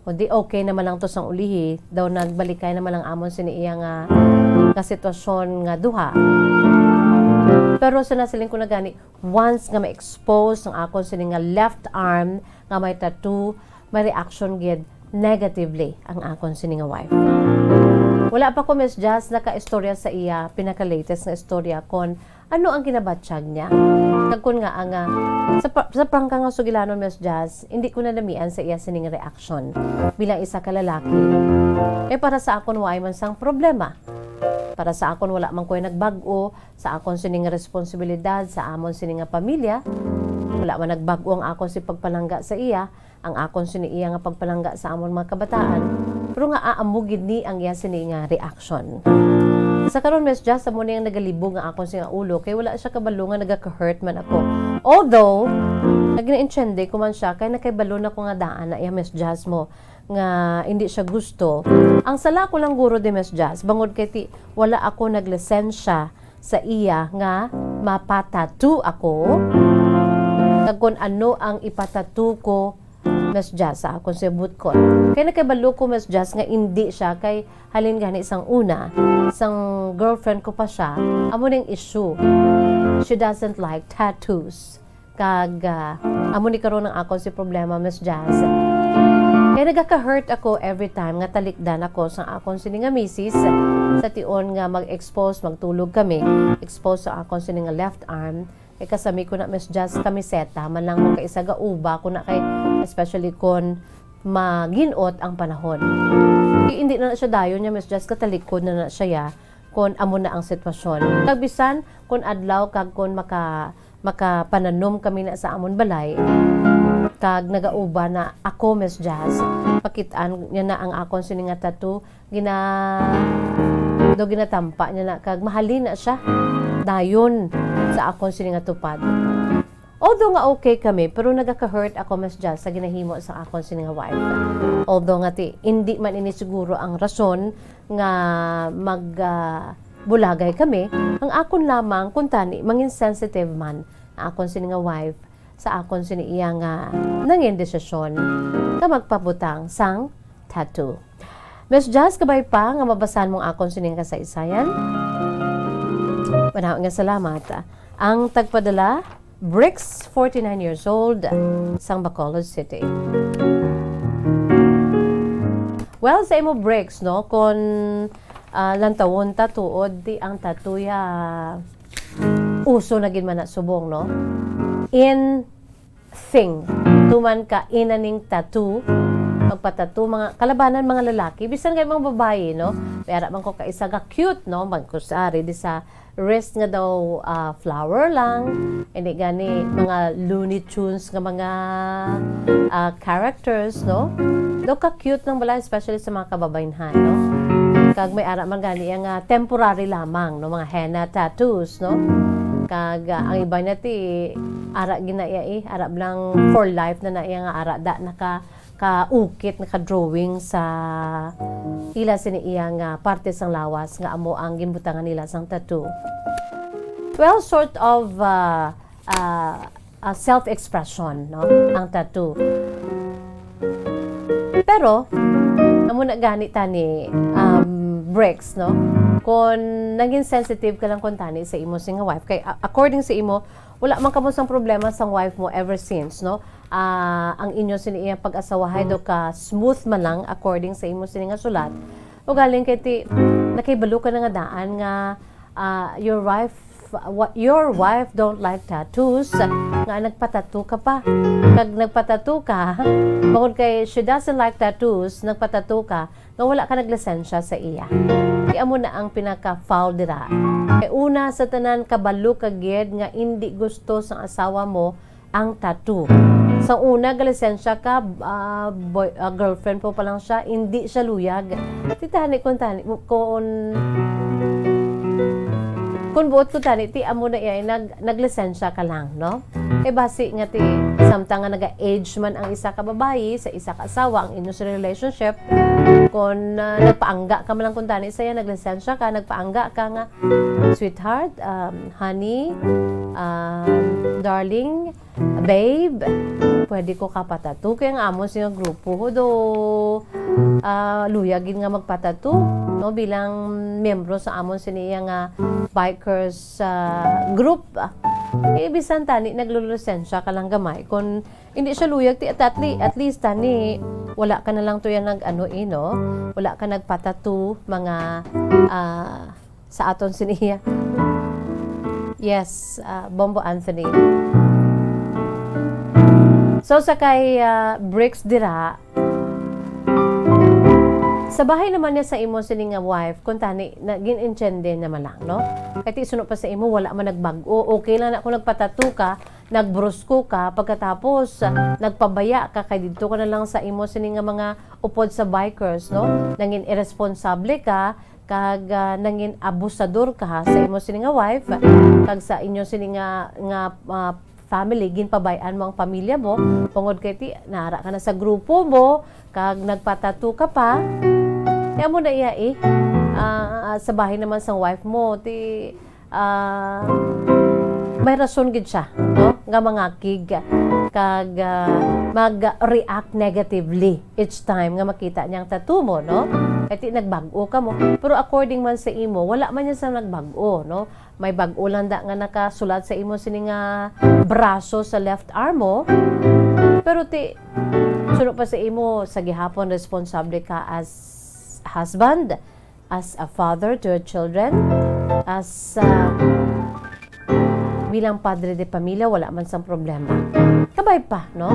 Kundi okay naman lang to sang ulihi. Daw nagbalikay naman ang amon sini iya nga, nga sitwasyon nga duha. Pero sa nasiling ko na gani, once nga ma-expose ang akon sini nga left arm nga may tattoo, may reaction gid negatively ang akon sini nga wife. Wala pa ko, Miss Jazz, nakaistorya sa iya, pinaka-latest nga istorya kon ano ang ginabatyag niya. Kag kon nga ang, ah, sa pa-, sa prangka nga sugilanon, Miss Jazz, hindi ko nadamian sa iya sining reaction bilang isa ka lalaki. Kay para sa akon, waay man sang problema. Para sa akon, wala man ko'y nagbag-o sa akon sining responsibilidad sa amon sini nga pamilya. Wala man nagbag-o ang akon si pagpalangga sa iya, ang akon sini iya nga pagpalangga sa amon mga kabataan. Pero nga aamo gid ni ang iya sini nga reaction. Sa karon, Miss Jazz, amo ni ang nagalibog nga akon sini nga ulo kay wala siya kabalo nga nagaka-hurt man ako. Although, naginaintiende ko man siya kay nakibalo na ko nga daan na iya, Miss Jazz, mo nga hindi siya gusto. Ang sala ko lang guro di, Miss Jazz, bangod kay ti wala ako naglisensya sa iya nga mapatattoo ako. Kag kung ano ang ipatattoo ko, Miss Jazz, sa akon sa butkon. Kay nakabalo ko, Miss Jazz, nga indi siya, kay halin gani sang una, sang girlfriend ko pa siya, amo ning issue. She doesn't like tattoos. Kag, ah, amo ni karon ang akon si problema, Miss Jazz. Kay nagaka-hurt ako every time nga talikdan ako sang akon sini nga misis, sa tion nga mag-expose, magtulog kami, expose sa akon sini nga left arm. Kay kasami ko na, Miss Jazz, kamiseta man lang, magkaisa ga uba ko na kay, especially kon maginot ang panahon. Di, hindi na na siya dayon niya, Miss Jazz, katalikod na na siya ya, kon amo na ang sitwasyon. Kag bisan kon adlaw kag kon maka-, makapananom kami na sa amon balay, kag nagauba na ako, Miss Jazz, pakit-an niya na ang akon sini nga tattoo, gina-, do ginatampa niya na, kag mahalin na siya dayon sa akon sini nga tupad. Although nga okay kami, pero nagaka-hurt ako, Miss Jazz, sa ginahimo sa akon sini nga wife. Although nga ti, hindi man ini siguro ang rason nga mag, ah, bulagay kami, ang akon lamang kuntani mangin sensitive man ang akon sini nga wife sa akon sini iya nga nangin desisyon nga magpabutang sang tattoo. Miss Jazz, kabay pa nga mabasahan mong akon sining kasaysayan. Manaw nga salamat. Ang tagpadala, Bricks, forty-nine years old, sang Bacolod City. Well, sa imo, Bricks, no, kon, ah, lantawon ta tuod, di ang tatuya uso na gid man na subong, no? In thing. Tuman ka inaning tattoo, magpatattoo, mga kalabanan, mga lalaki, bisan kay mga babayi, no? May ara man ko kaisa ga cute, no? Magkusari di sa wrist nga daw, ah, flower lang. Hindi gani, mga Looney Tunes nga mga, ah, characters, no? Daw ka cute ng bala, especially sa mga kababaynhan, no? Kag may ara man gani yang, ah, temporary lamang, no? Mga henna tattoos, no? Kag, ah, ang iba na ti, ara gina iya, eh, ara lang for life na na iya nga ara da naka, kaukit, naka-drawing sa ila sini iya nga parte sang lawas nga amo ang ginbutangan nila sang tattoo. Well, sort of, ah, ah, ah, self-expression, no, ang tattoo. Pero, amo na gani tani, um, Bricks, no? Kung naging sensitive ka lang kung tani sa imo sing wife, kay, a-, according sa imo, wala man kamo sang problema sang wife mo ever since, no? Ah, ang inyo sini iyang pag-asawahay do ka smooth man lang, according sa imo sini nga sulat. Ugaling kay ti, nakibalo ka na nga daan nga, ah, your wife, wa-, your wife don't like tattoos, nga nagpatattoo ka pa. Kag nagpatattoo ka, bangod kay she doesn't like tattoos, nagpatattoo ka, nga wala ka naglisensya sa iya. Di amo na ang pinaka-foul dira. Kay una sa tanan, kabalo ka gid nga indi gusto sang asawa mo ang tattoo. Sa una, galisensya ka, ah, boy, ah, girlfriend po pa lang siya, hindi siya luyag. Ti tani kung tani, kung, kung buot ko tani, ti amo na iya, nag-, naglisensya ka lang, no? Eh, basi nga ti, samtang nga naga-age man ang isa ka babayi sa isa ka asawa, ang inyo sa relationship, kung, ah, nagpaangga ka man lang kung tani sa iya, naglisensya ka, nagpaangga ka nga, "Sweetheart, um, honey, um, darling, babe, pwede ko ka patattoo?" Kay ang amon sini nga grupo, ho, do, ah, luyag gid nga magpatattoo, no, bilang miyembro sa amon sini iya nga bikers, ah, group. Eh, bisan tani naglulosensya ka lang gamay, kung hindi siya luyag, ti, at, at le-, at least tani wala ka na lang to yan nag-ano, eh, no? Wala ka nagpatattoo, mga, ah, sa aton sini iya. Yes, ah, Bombo Anthony. So, sa kay, ah, Bricks dira, sa bahay naman niya sa imo sini nga wife, kung tani, na, gin-intindi naman lang, no? Kay ti suno pa sa imo, wala man nagbag-o. Okay lang na kung nagpatattoo ka, nagbrusko ka, pagkatapos, ah, nagpabaya ka, kay didto ka na lang sa imo sini nga mga upod sa bikers, no? Nangin irresponsable ka, kag, ah, nangin abusador ka sa imo sini nga wife, kag sa inyo sini nga, nga, ah, family, ginpabay-an mo ang pamilya mo, tungod kay ti, naara ka na sa grupo mo, kag nagpatattoo ka pa. Kaya mo na iya, eh, ah, sa bahay naman sang wife mo, ti, ah, may rason gid siya, no? Nga mangakig. kag, ah, mag-react negatively each time nga makita niya ang tattoo mo, no? Kay ti nagbag-o ka mo. Pero according man sa imo, wala man niya sa nagbag-o, no? May bag-o lang da nga nakasulat sa imo sini nga braso sa left arm mo. Pero ti, suno pa sa imo, sa gihapon responsable ka as husband, as a father to your children, as, ah, bilang padre de pamilya, wala man sang problema. Kabay pa, no?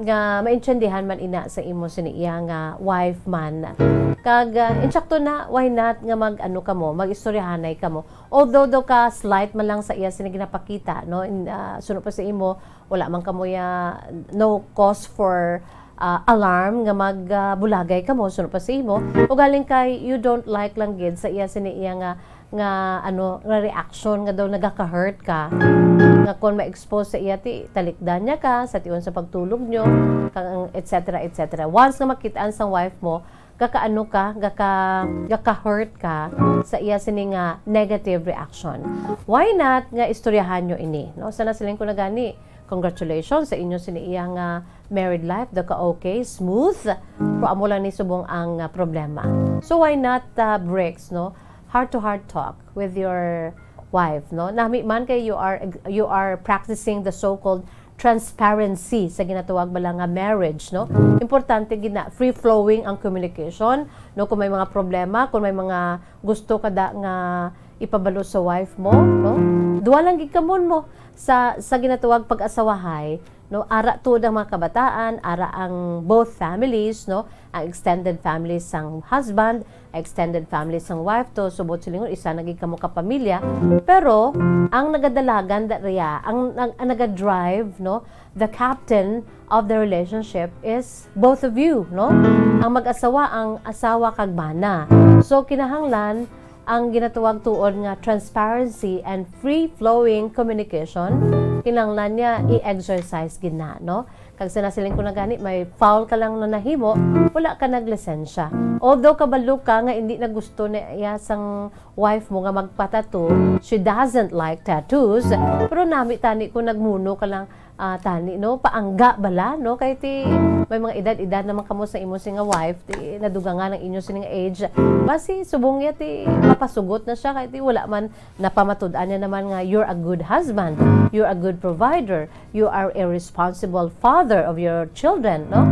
Nga maintindihan man ina sa imo sini iya nga wife man. Kag, ah, insakto na, why not nga mag-ano ka mo, mag-istoryahanay ka mo. Although do ka slight man lang sa iya sini ginapakita, no? In, ah, suno pa sa imo, wala man kamo ya, no cause for, ah, alarm nga mag, ah, bulagay kamo, suno pa sa imo. Ugaling kay you don't like lang gid sa iya sini iya nga, nga, ano, nga reaction nga daw nagaka-hurt ka. Nga kon ma-expose sa iya, ti talikdan niya ka, sa tion sa pagtulog nyo, kang et cetera, et cetera. Once nga makitaan sang wife mo, gakaano ka, gaka-, gaka-hurt ka sa iya sini nga negative reaction. Why not nga istoryahan nyo ini, no? Sa nasiling ko na gani, congratulations sa inyo sini iya nga married life, do ka okay, smooth. Pero amo lang ni subong ang, ah, problema. So why not, ah, Bricks, no? Heart to heart talk with your wife, no? Nami man kay you are, you are practicing the so-called transparency sa ginatawag bala nga marriage, no? Importante gid na free-flowing ang communication, no? Kung may mga problema, kung may mga gusto ka da nga ipabalo sa wife mo, no? Duha lang gid ka mo, mo sa, sa ginatawag pag-asawahay, no? Ara tuod ang mga kabataan, ara ang both families, no? Ang extended families sang husband, extended family sang wife, to subot silingon, isa na gid kamo ka pamilya. Pero ang nagadalagan da riya, ang, ang, ang nagadrive, no, the captain of the relationship is both of you, no? Ang mag-asawa, ang asawa kag bana. So kinahanglan ang ginatawag tuod nga transparency and free-flowing communication, kinahanglan niya i-exercise gid na, no? Kag sa nasiling ko na gani, may foul ka lang na nahimo, wala ka naglisensya. Although kabalo ka nga hindi na gusto niya sang wife mo nga magpatato, she doesn't like tattoos, pero nami tani ko nagmuno ka lang, ah, tani, no? Paangga bala, no? Kay ti, may mga edad-edad naman kamo sa imo sini nga wife, ti nadugangan ang inyo sini nga age. Basi, subong niya ti mapasugot na siya, kay ti wala man, napamatud-an niya naman nga, "You're a good husband, you're a good provider, you are a responsible father of your children," no?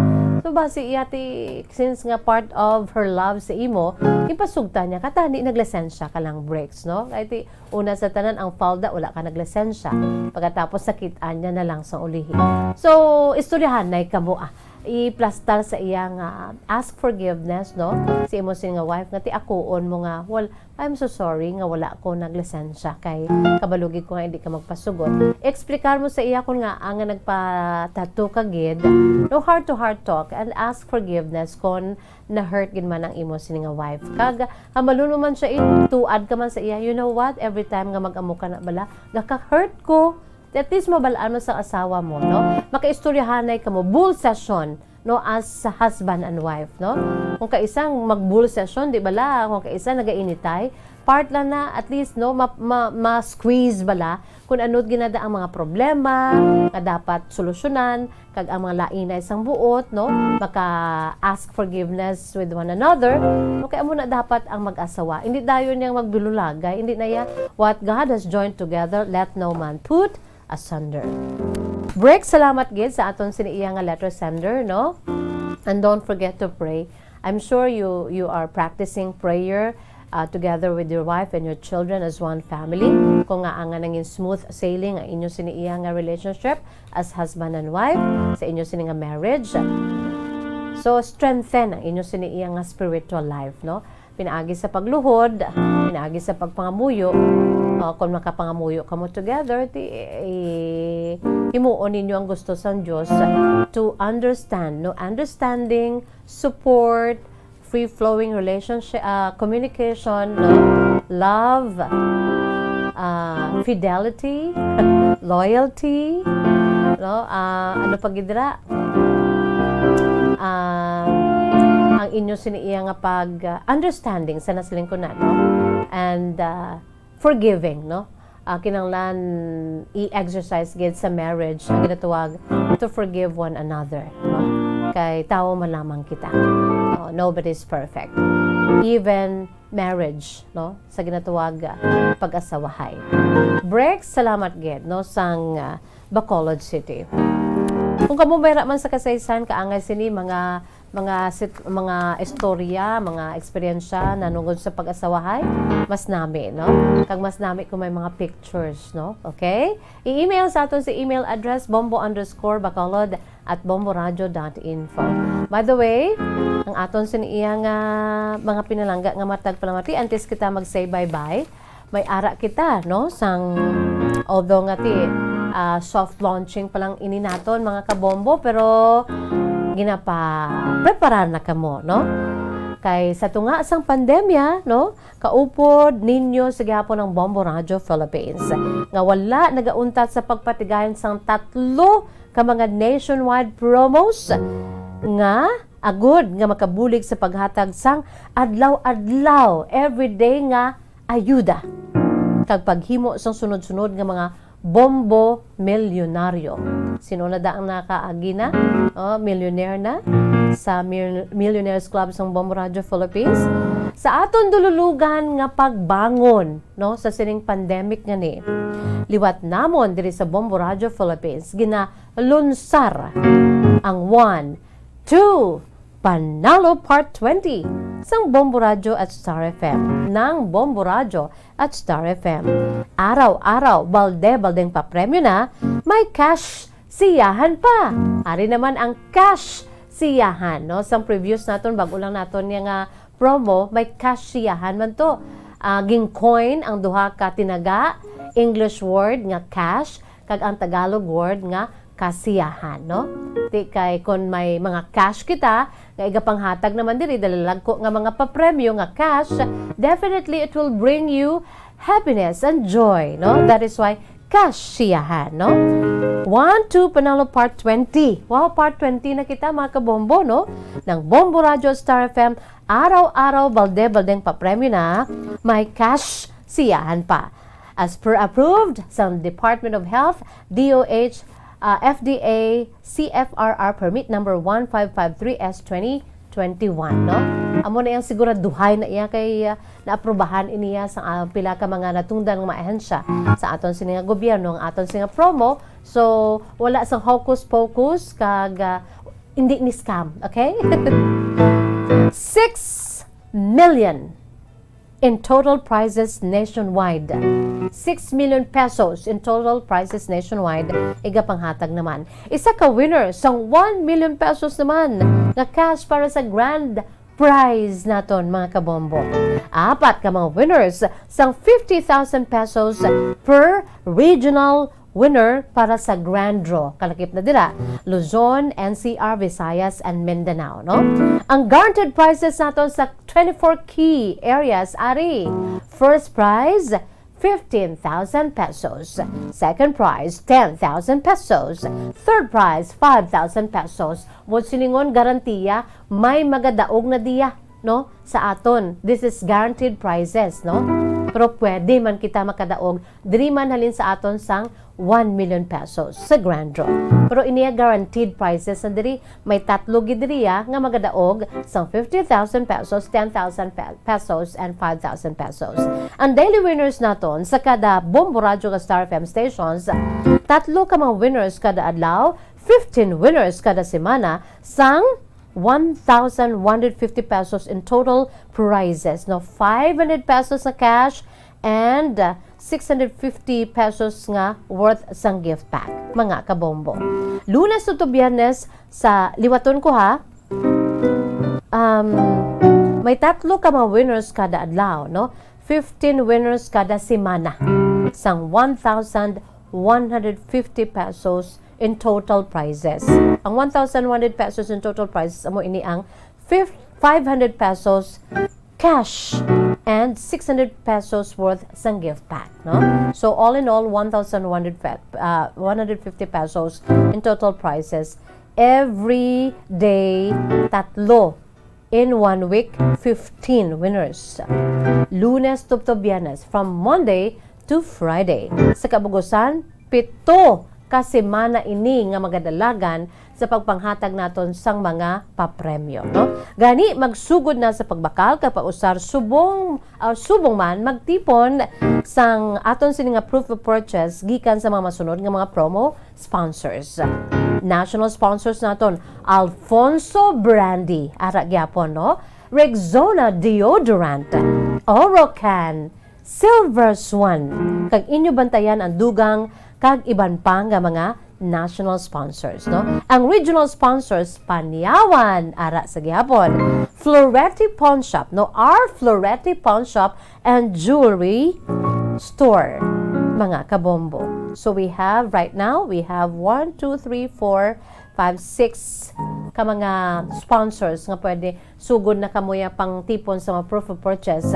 So, basi iya ti, since nga part of her love sa imo, ipasugta niya, katani naglisensya ka lang, Bricks, no? Kay ti, una sa tanan, ang foul da, wala ka naglisensya. Pagkatapos, sakit-an niya na lang sa ulihi. So, istoryahanay kamo, ah. Iplastar sa iya nga, ask forgiveness, no? Si imo sini nga wife, nga ti akuon mo nga, "Well, I'm so sorry nga wala ko naglisensya kay kabalo gid ko nga hindi ka magpasugot." Explicar mo sa iya kon nga, ah, nga nagpa-tattoo ka gid, no, heart to heart talk and ask forgiveness kon na-hurt gid man ang imo sini nga wife. Kag hambalon mo man siya, ituad ka man sa iya, "You know what? Every time nga mag-amo ka na bala, gaka-hurt ko." At least mabal-an mo sa asawa mo, no? Makaistoryahanay kamo, bull session, no, as husband and wife, no? Kung kaisa mag-bull session, di bala, kung kaisa nagainitay, part lang na, at least, no, ma-, ma-, ma-squeeze bala kung ano ginada ang mga problema nga dapat solusyonan, kag ang mga lainay sang buot, no, maka-ask forgiveness with one another. Okay, amo na dapat ang mag-asawa. Hindi dayon niyang magbilulagay, hindi na iya, "What God has joined together, let no man put asunder." Bricks, salamat gid sa aton sini iya nga letter sender, no? And don't forget to pray. I'm sure you, you are practicing prayer, uh, together with your wife and your children as one family. Kung nga ang nangin smooth sailing ang inyo sini iya nga relationship as husband and wife sa inyo sini nga marriage. So, strengthen ang inyo sini iya nga spiritual life, no? Pinaagi sa pagluhod, pinaagi sa pagpangamuyo. Uh, kung makapangamuyo kamo together, ti, eh, himuon ninyo ang gusto sang Dios to understand, no? Understanding, support, free-flowing relationship, ah, communication, no? Love, ah, fidelity, loyalty, no? Ah, ano pa gid ra? Ah, ang inyo sini iya nga pag, ah, understanding sa nasiling ko na, no? And, ah, forgiving, no? ah, kinahanglan i-exercise gid sa marriage ang ginatawag to forgive one another, no? Kay tawo man lamang kita. No, nobody's perfect. Even marriage, no? Sa ginatawag, ah, pag-asawahay. Break, salamat gid, no, sang, ah, Bacolod City. Kung kamo may ra man sa kasaysayan, kaangay sini mga, mga sit-, mga istorya, mga eksperyensya nanungod sa pag-asawahay, mas nami, no? Kag mas nami kung may mga pictures, no? Okay? I-email sa aton sa email address, bombo underscore bacolod at bomboradio dot info. By the way, ang aton sini iya nga mga pinalangga nga matag palamati, antes kita mag-say bye-bye, may ara kita, no? Sang, although nga ti, ah, soft launching pa lang ini naton, mga kabombo, pero ginapa-, preparar na kamo, no? Kay sa tunga sang pandemya, no? Kaupod ninyo sa gihapon ang Bombo Radio Philippines, nga wala nagauntat sa pagpatigayon sang tatlo ka mga nationwide promos nga agud nga makabulig sa paghatag sang adlaw-adlaw, everyday nga ayuda kag paghimo sang sunod-sunod nga mga bombo milyonaryo. Sino na da ang nakaagi na? Oh, millionaire na sa Mil-, Millionaires Club sang Bombo Radio Philippines. Sa aton dululugan nga pagbangon, no, sa sining pandemic nga ni, liwat namon diri sa Bombo Radio Philippines, ginalunsar ang one, two, Panalo Part twenty sang Bombo Radio at Star F M, nang Bombo Radio at Star F M. Araw-araw, balde-baldeng papremyo na, may cash siyahan pa. Ari naman ang cash siyahan, no? Sang previous naton, bag-o lang naton niya nga promo, may cash siyahan man to. Ah, gin-coin ang duha ka tinaga, English word nga cash, kag ang Tagalog word nga kasiyahan, no? Ti kay kon may mga cash kita nga igapanghatag naman diri, dalalagko nga mga papremyo nga cash, definitely it will bring you happiness and joy, no? That is why cash siyahan, no? One, two, Panalo Part twenty. Wow, Part twenty na kita, mga kabombo, no? Nang Bombo Radio, Star F M, araw-araw, balde-baldeng papremyo na, may cash siyahan pa. As per approved sa Department of Health, D O H, ah, F D A, C F R R permit number one five five three S twenty twenty-one, no? Amo na yang siguraduhay na iya kay, ah, naaprubahan iniya sa, ah, pila ka mga natungdan nga mga ahensya sa aton sini nga gobyerno, ang aton sini nga promo. So, wala sang hocus-pocus kag, ah, hindi ni scam, okay? Six million in total prizes nationwide. Six million pesos in total prizes nationwide, igapanghatag naman. Isa ka winner sang one million pesos naman nga cash para sa grand prize naton, mga kabombo. Apat ka mga winners sang fifty thousand pesos per regional winner para sa grand draw. Kalakip na dira, Luzon, N C R, Visayas, and Mindanao, no? Ang guaranteed prizes naton sa twenty-four key areas ari: first prize, fifteen thousand pesos. Second prize, ten thousand pesos. Third prize, five thousand pesos. Mo silingon, garantiya, may magadaog na diya, no? Sa aton. This is guaranteed prizes, no? Pero pwede man kita makadaog diri man halin sa aton sang one million pesos sa grand draw. Pero iniya guaranteed prizes na diri, may tatlo gid diriya nga magadaog sang fifty thousand pesos, ten thousand pe-, pesos, and five thousand pesos. Ang daily winners naton sa kada Bombo Radyo nga Star F M stations, tatlo ka mga winners kada adlaw, fifteen winners kada semana, sang one thousand one hundred fifty pesos in total prizes, no? Five hundred pesos na cash and, uh, six hundred fifty pesos nga worth sang gift pack, mga kabombo. Lunes to, to Biyernes sa liwaton ko, ha. Um, may tatlo ka mga winners kada adlaw, no? Fifteen winners kada semana. Sang one thousand one hundred fifty pesos in total prizes. Ang one thousand one hundred pesos in total prizes, amo ini ang fif-, five hundred pesos cash and six hundred pesos worth sang gift pack, no? So, all in all, one thousand one hundred pe-, ah, one hundred fifty pesos in total prizes. Every day, tatlo. In one week, fifteen winners. Lunes to, to Biyernes, from Monday to Friday. Sa kabugusan, pito ka semana ini nga magadalagan sa pagpanghatag naton sang mga papremyo, no? Gani, magsugod na sa pagbakal kag pag-usar subong, ah, subong man magtipon sang aton sini nga proof of purchase gikan sa mga masunod nga mga promo sponsors. National sponsors naton, Alfonso Brandy, ara gyapon, no? Rexona Deodorant, Orocan, Silver Swan, kag inyo bantayan ang dugang kag iban pa nga mga national sponsors, no? Ang regional sponsors, Panyawan, ara sa gihapon, Florete Pawn Shop, no? Our Florete Pawn Shop and Jewelry Store, mga kabombo. So we have, right now, we have one, two, three, four, five, six ka mga sponsors nga pwede sugod na kamo ya pang tipon sa mga proof of purchase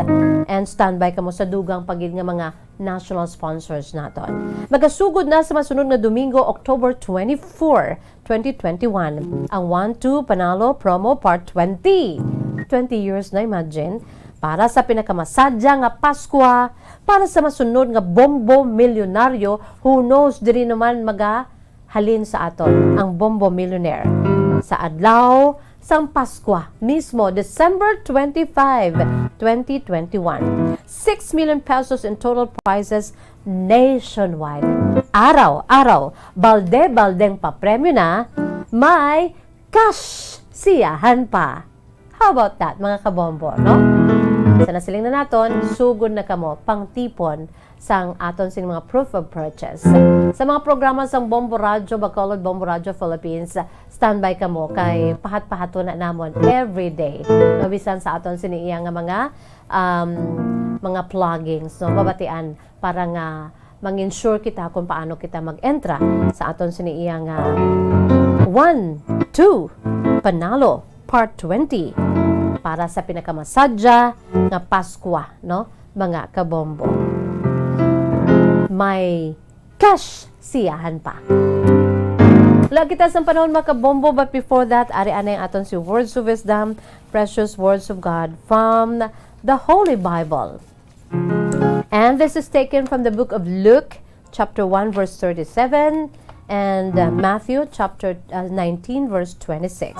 and standby kamo sa dugang pa gid nga mga national sponsors naton. Magasugod na sa masunod nga Domingo, October twenty-four, twenty twenty-one, ang One Two Panalo Promo Part twenty. Twenty years na, imagine. Para sa pinakamasadya nga Paskwa, para sa masunod nga Bombo Milyonaryo, who knows, diri naman maga halin sa aton ang Bombo Millionaire sa adlaw sang Paskwa mismo, December twenty-five, twenty twenty-one. Six million pesos in total prizes nationwide. Araw-araw, balde-baldeng papremyo na, may cash siyahan pa. How about that, mga kabombo, no? Sa nasiling na naton, sugod na kamo pang tipon sang aton sing mga proof of purchase. Sa mga programa sang Bombo Radyo Bacolod, Bombo Radyo Philippines, standby kamo kay pahat-pahato na namon every day. Mabisan sa aton sini iya nga mga, um, mga pluggings, no? Mabatian para nga mang-ensure kita kung paano kita mag-entra sa aton sini iya nga One Two Panalo Part twenty para sa pinakamasadya nga Paskwa, no, mga kabombo. May cash siyahan pa. Wala kita sang panahon, mga kabombo, but before that, ari anay ang aton si Words of Wisdom, Precious Words of God from the Holy Bible. And this is taken from the book of Luke, chapter one, verse thirty-seven, and, uh, Matthew, chapter, uh, nineteen, verse twenty-six.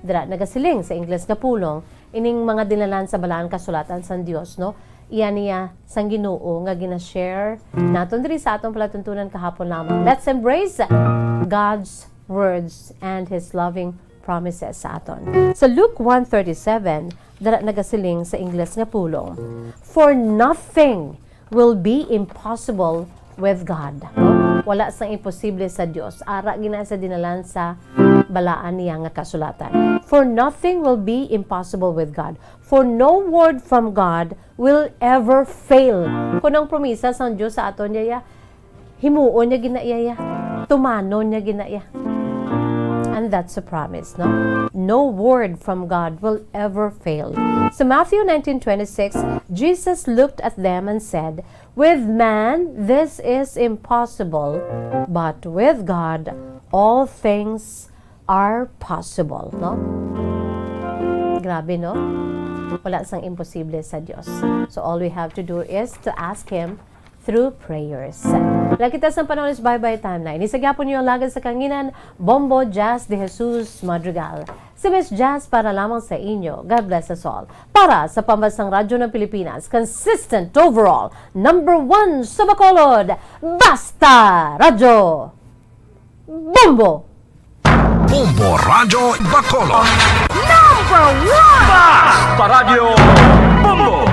Dira nagasiling sa Ingles nga pulong, ining mga dinlanan sa Balaan Kasulatan sang Dios, no? Iya niya sang Ginoo nga gina-share naton diri sa aton palatuntunan kahapon lamang. Let's embrace God's words and His loving promises sa aton. Sa Luke one thirty-seven, dira nagasiling sa Ingles nga pulong, "For nothing will be impossible with God." No? Wala sang imposible sa Dios. Ara gina sa dinlanan sa Balaan niya nga Kasulatan. "For nothing will be impossible with God. For no word from God will ever fail." Kung ang promisa sang Dios sa aton, yaya, himuon niya gina iya, ya. Tumanon niya gina iya. And that's a promise, no? No word from God will ever fail. So Matthew nineteen twenty-six, Jesus looked at them and said, "With man, this is impossible, but with God, all things are possible," no? Grabe, no? Wala sang imposible sa Dios. So all we have to do is to ask Him through prayers. Wala kita sang panahon, is bye-bye time na. Ini sa gyapon niyo ang lagad sa kanginan, Bombo Jazz de Jesus Madrigal. Si Miss Jazz para lamang sa inyo. God bless us all. Para sa Pambansang Radyo ng Pilipinas, consistent overall, number one sa Bacolod, Basta Radyo Bombo! Bombo Radyo Bacolod. Number one! Basta Radyo Bombo!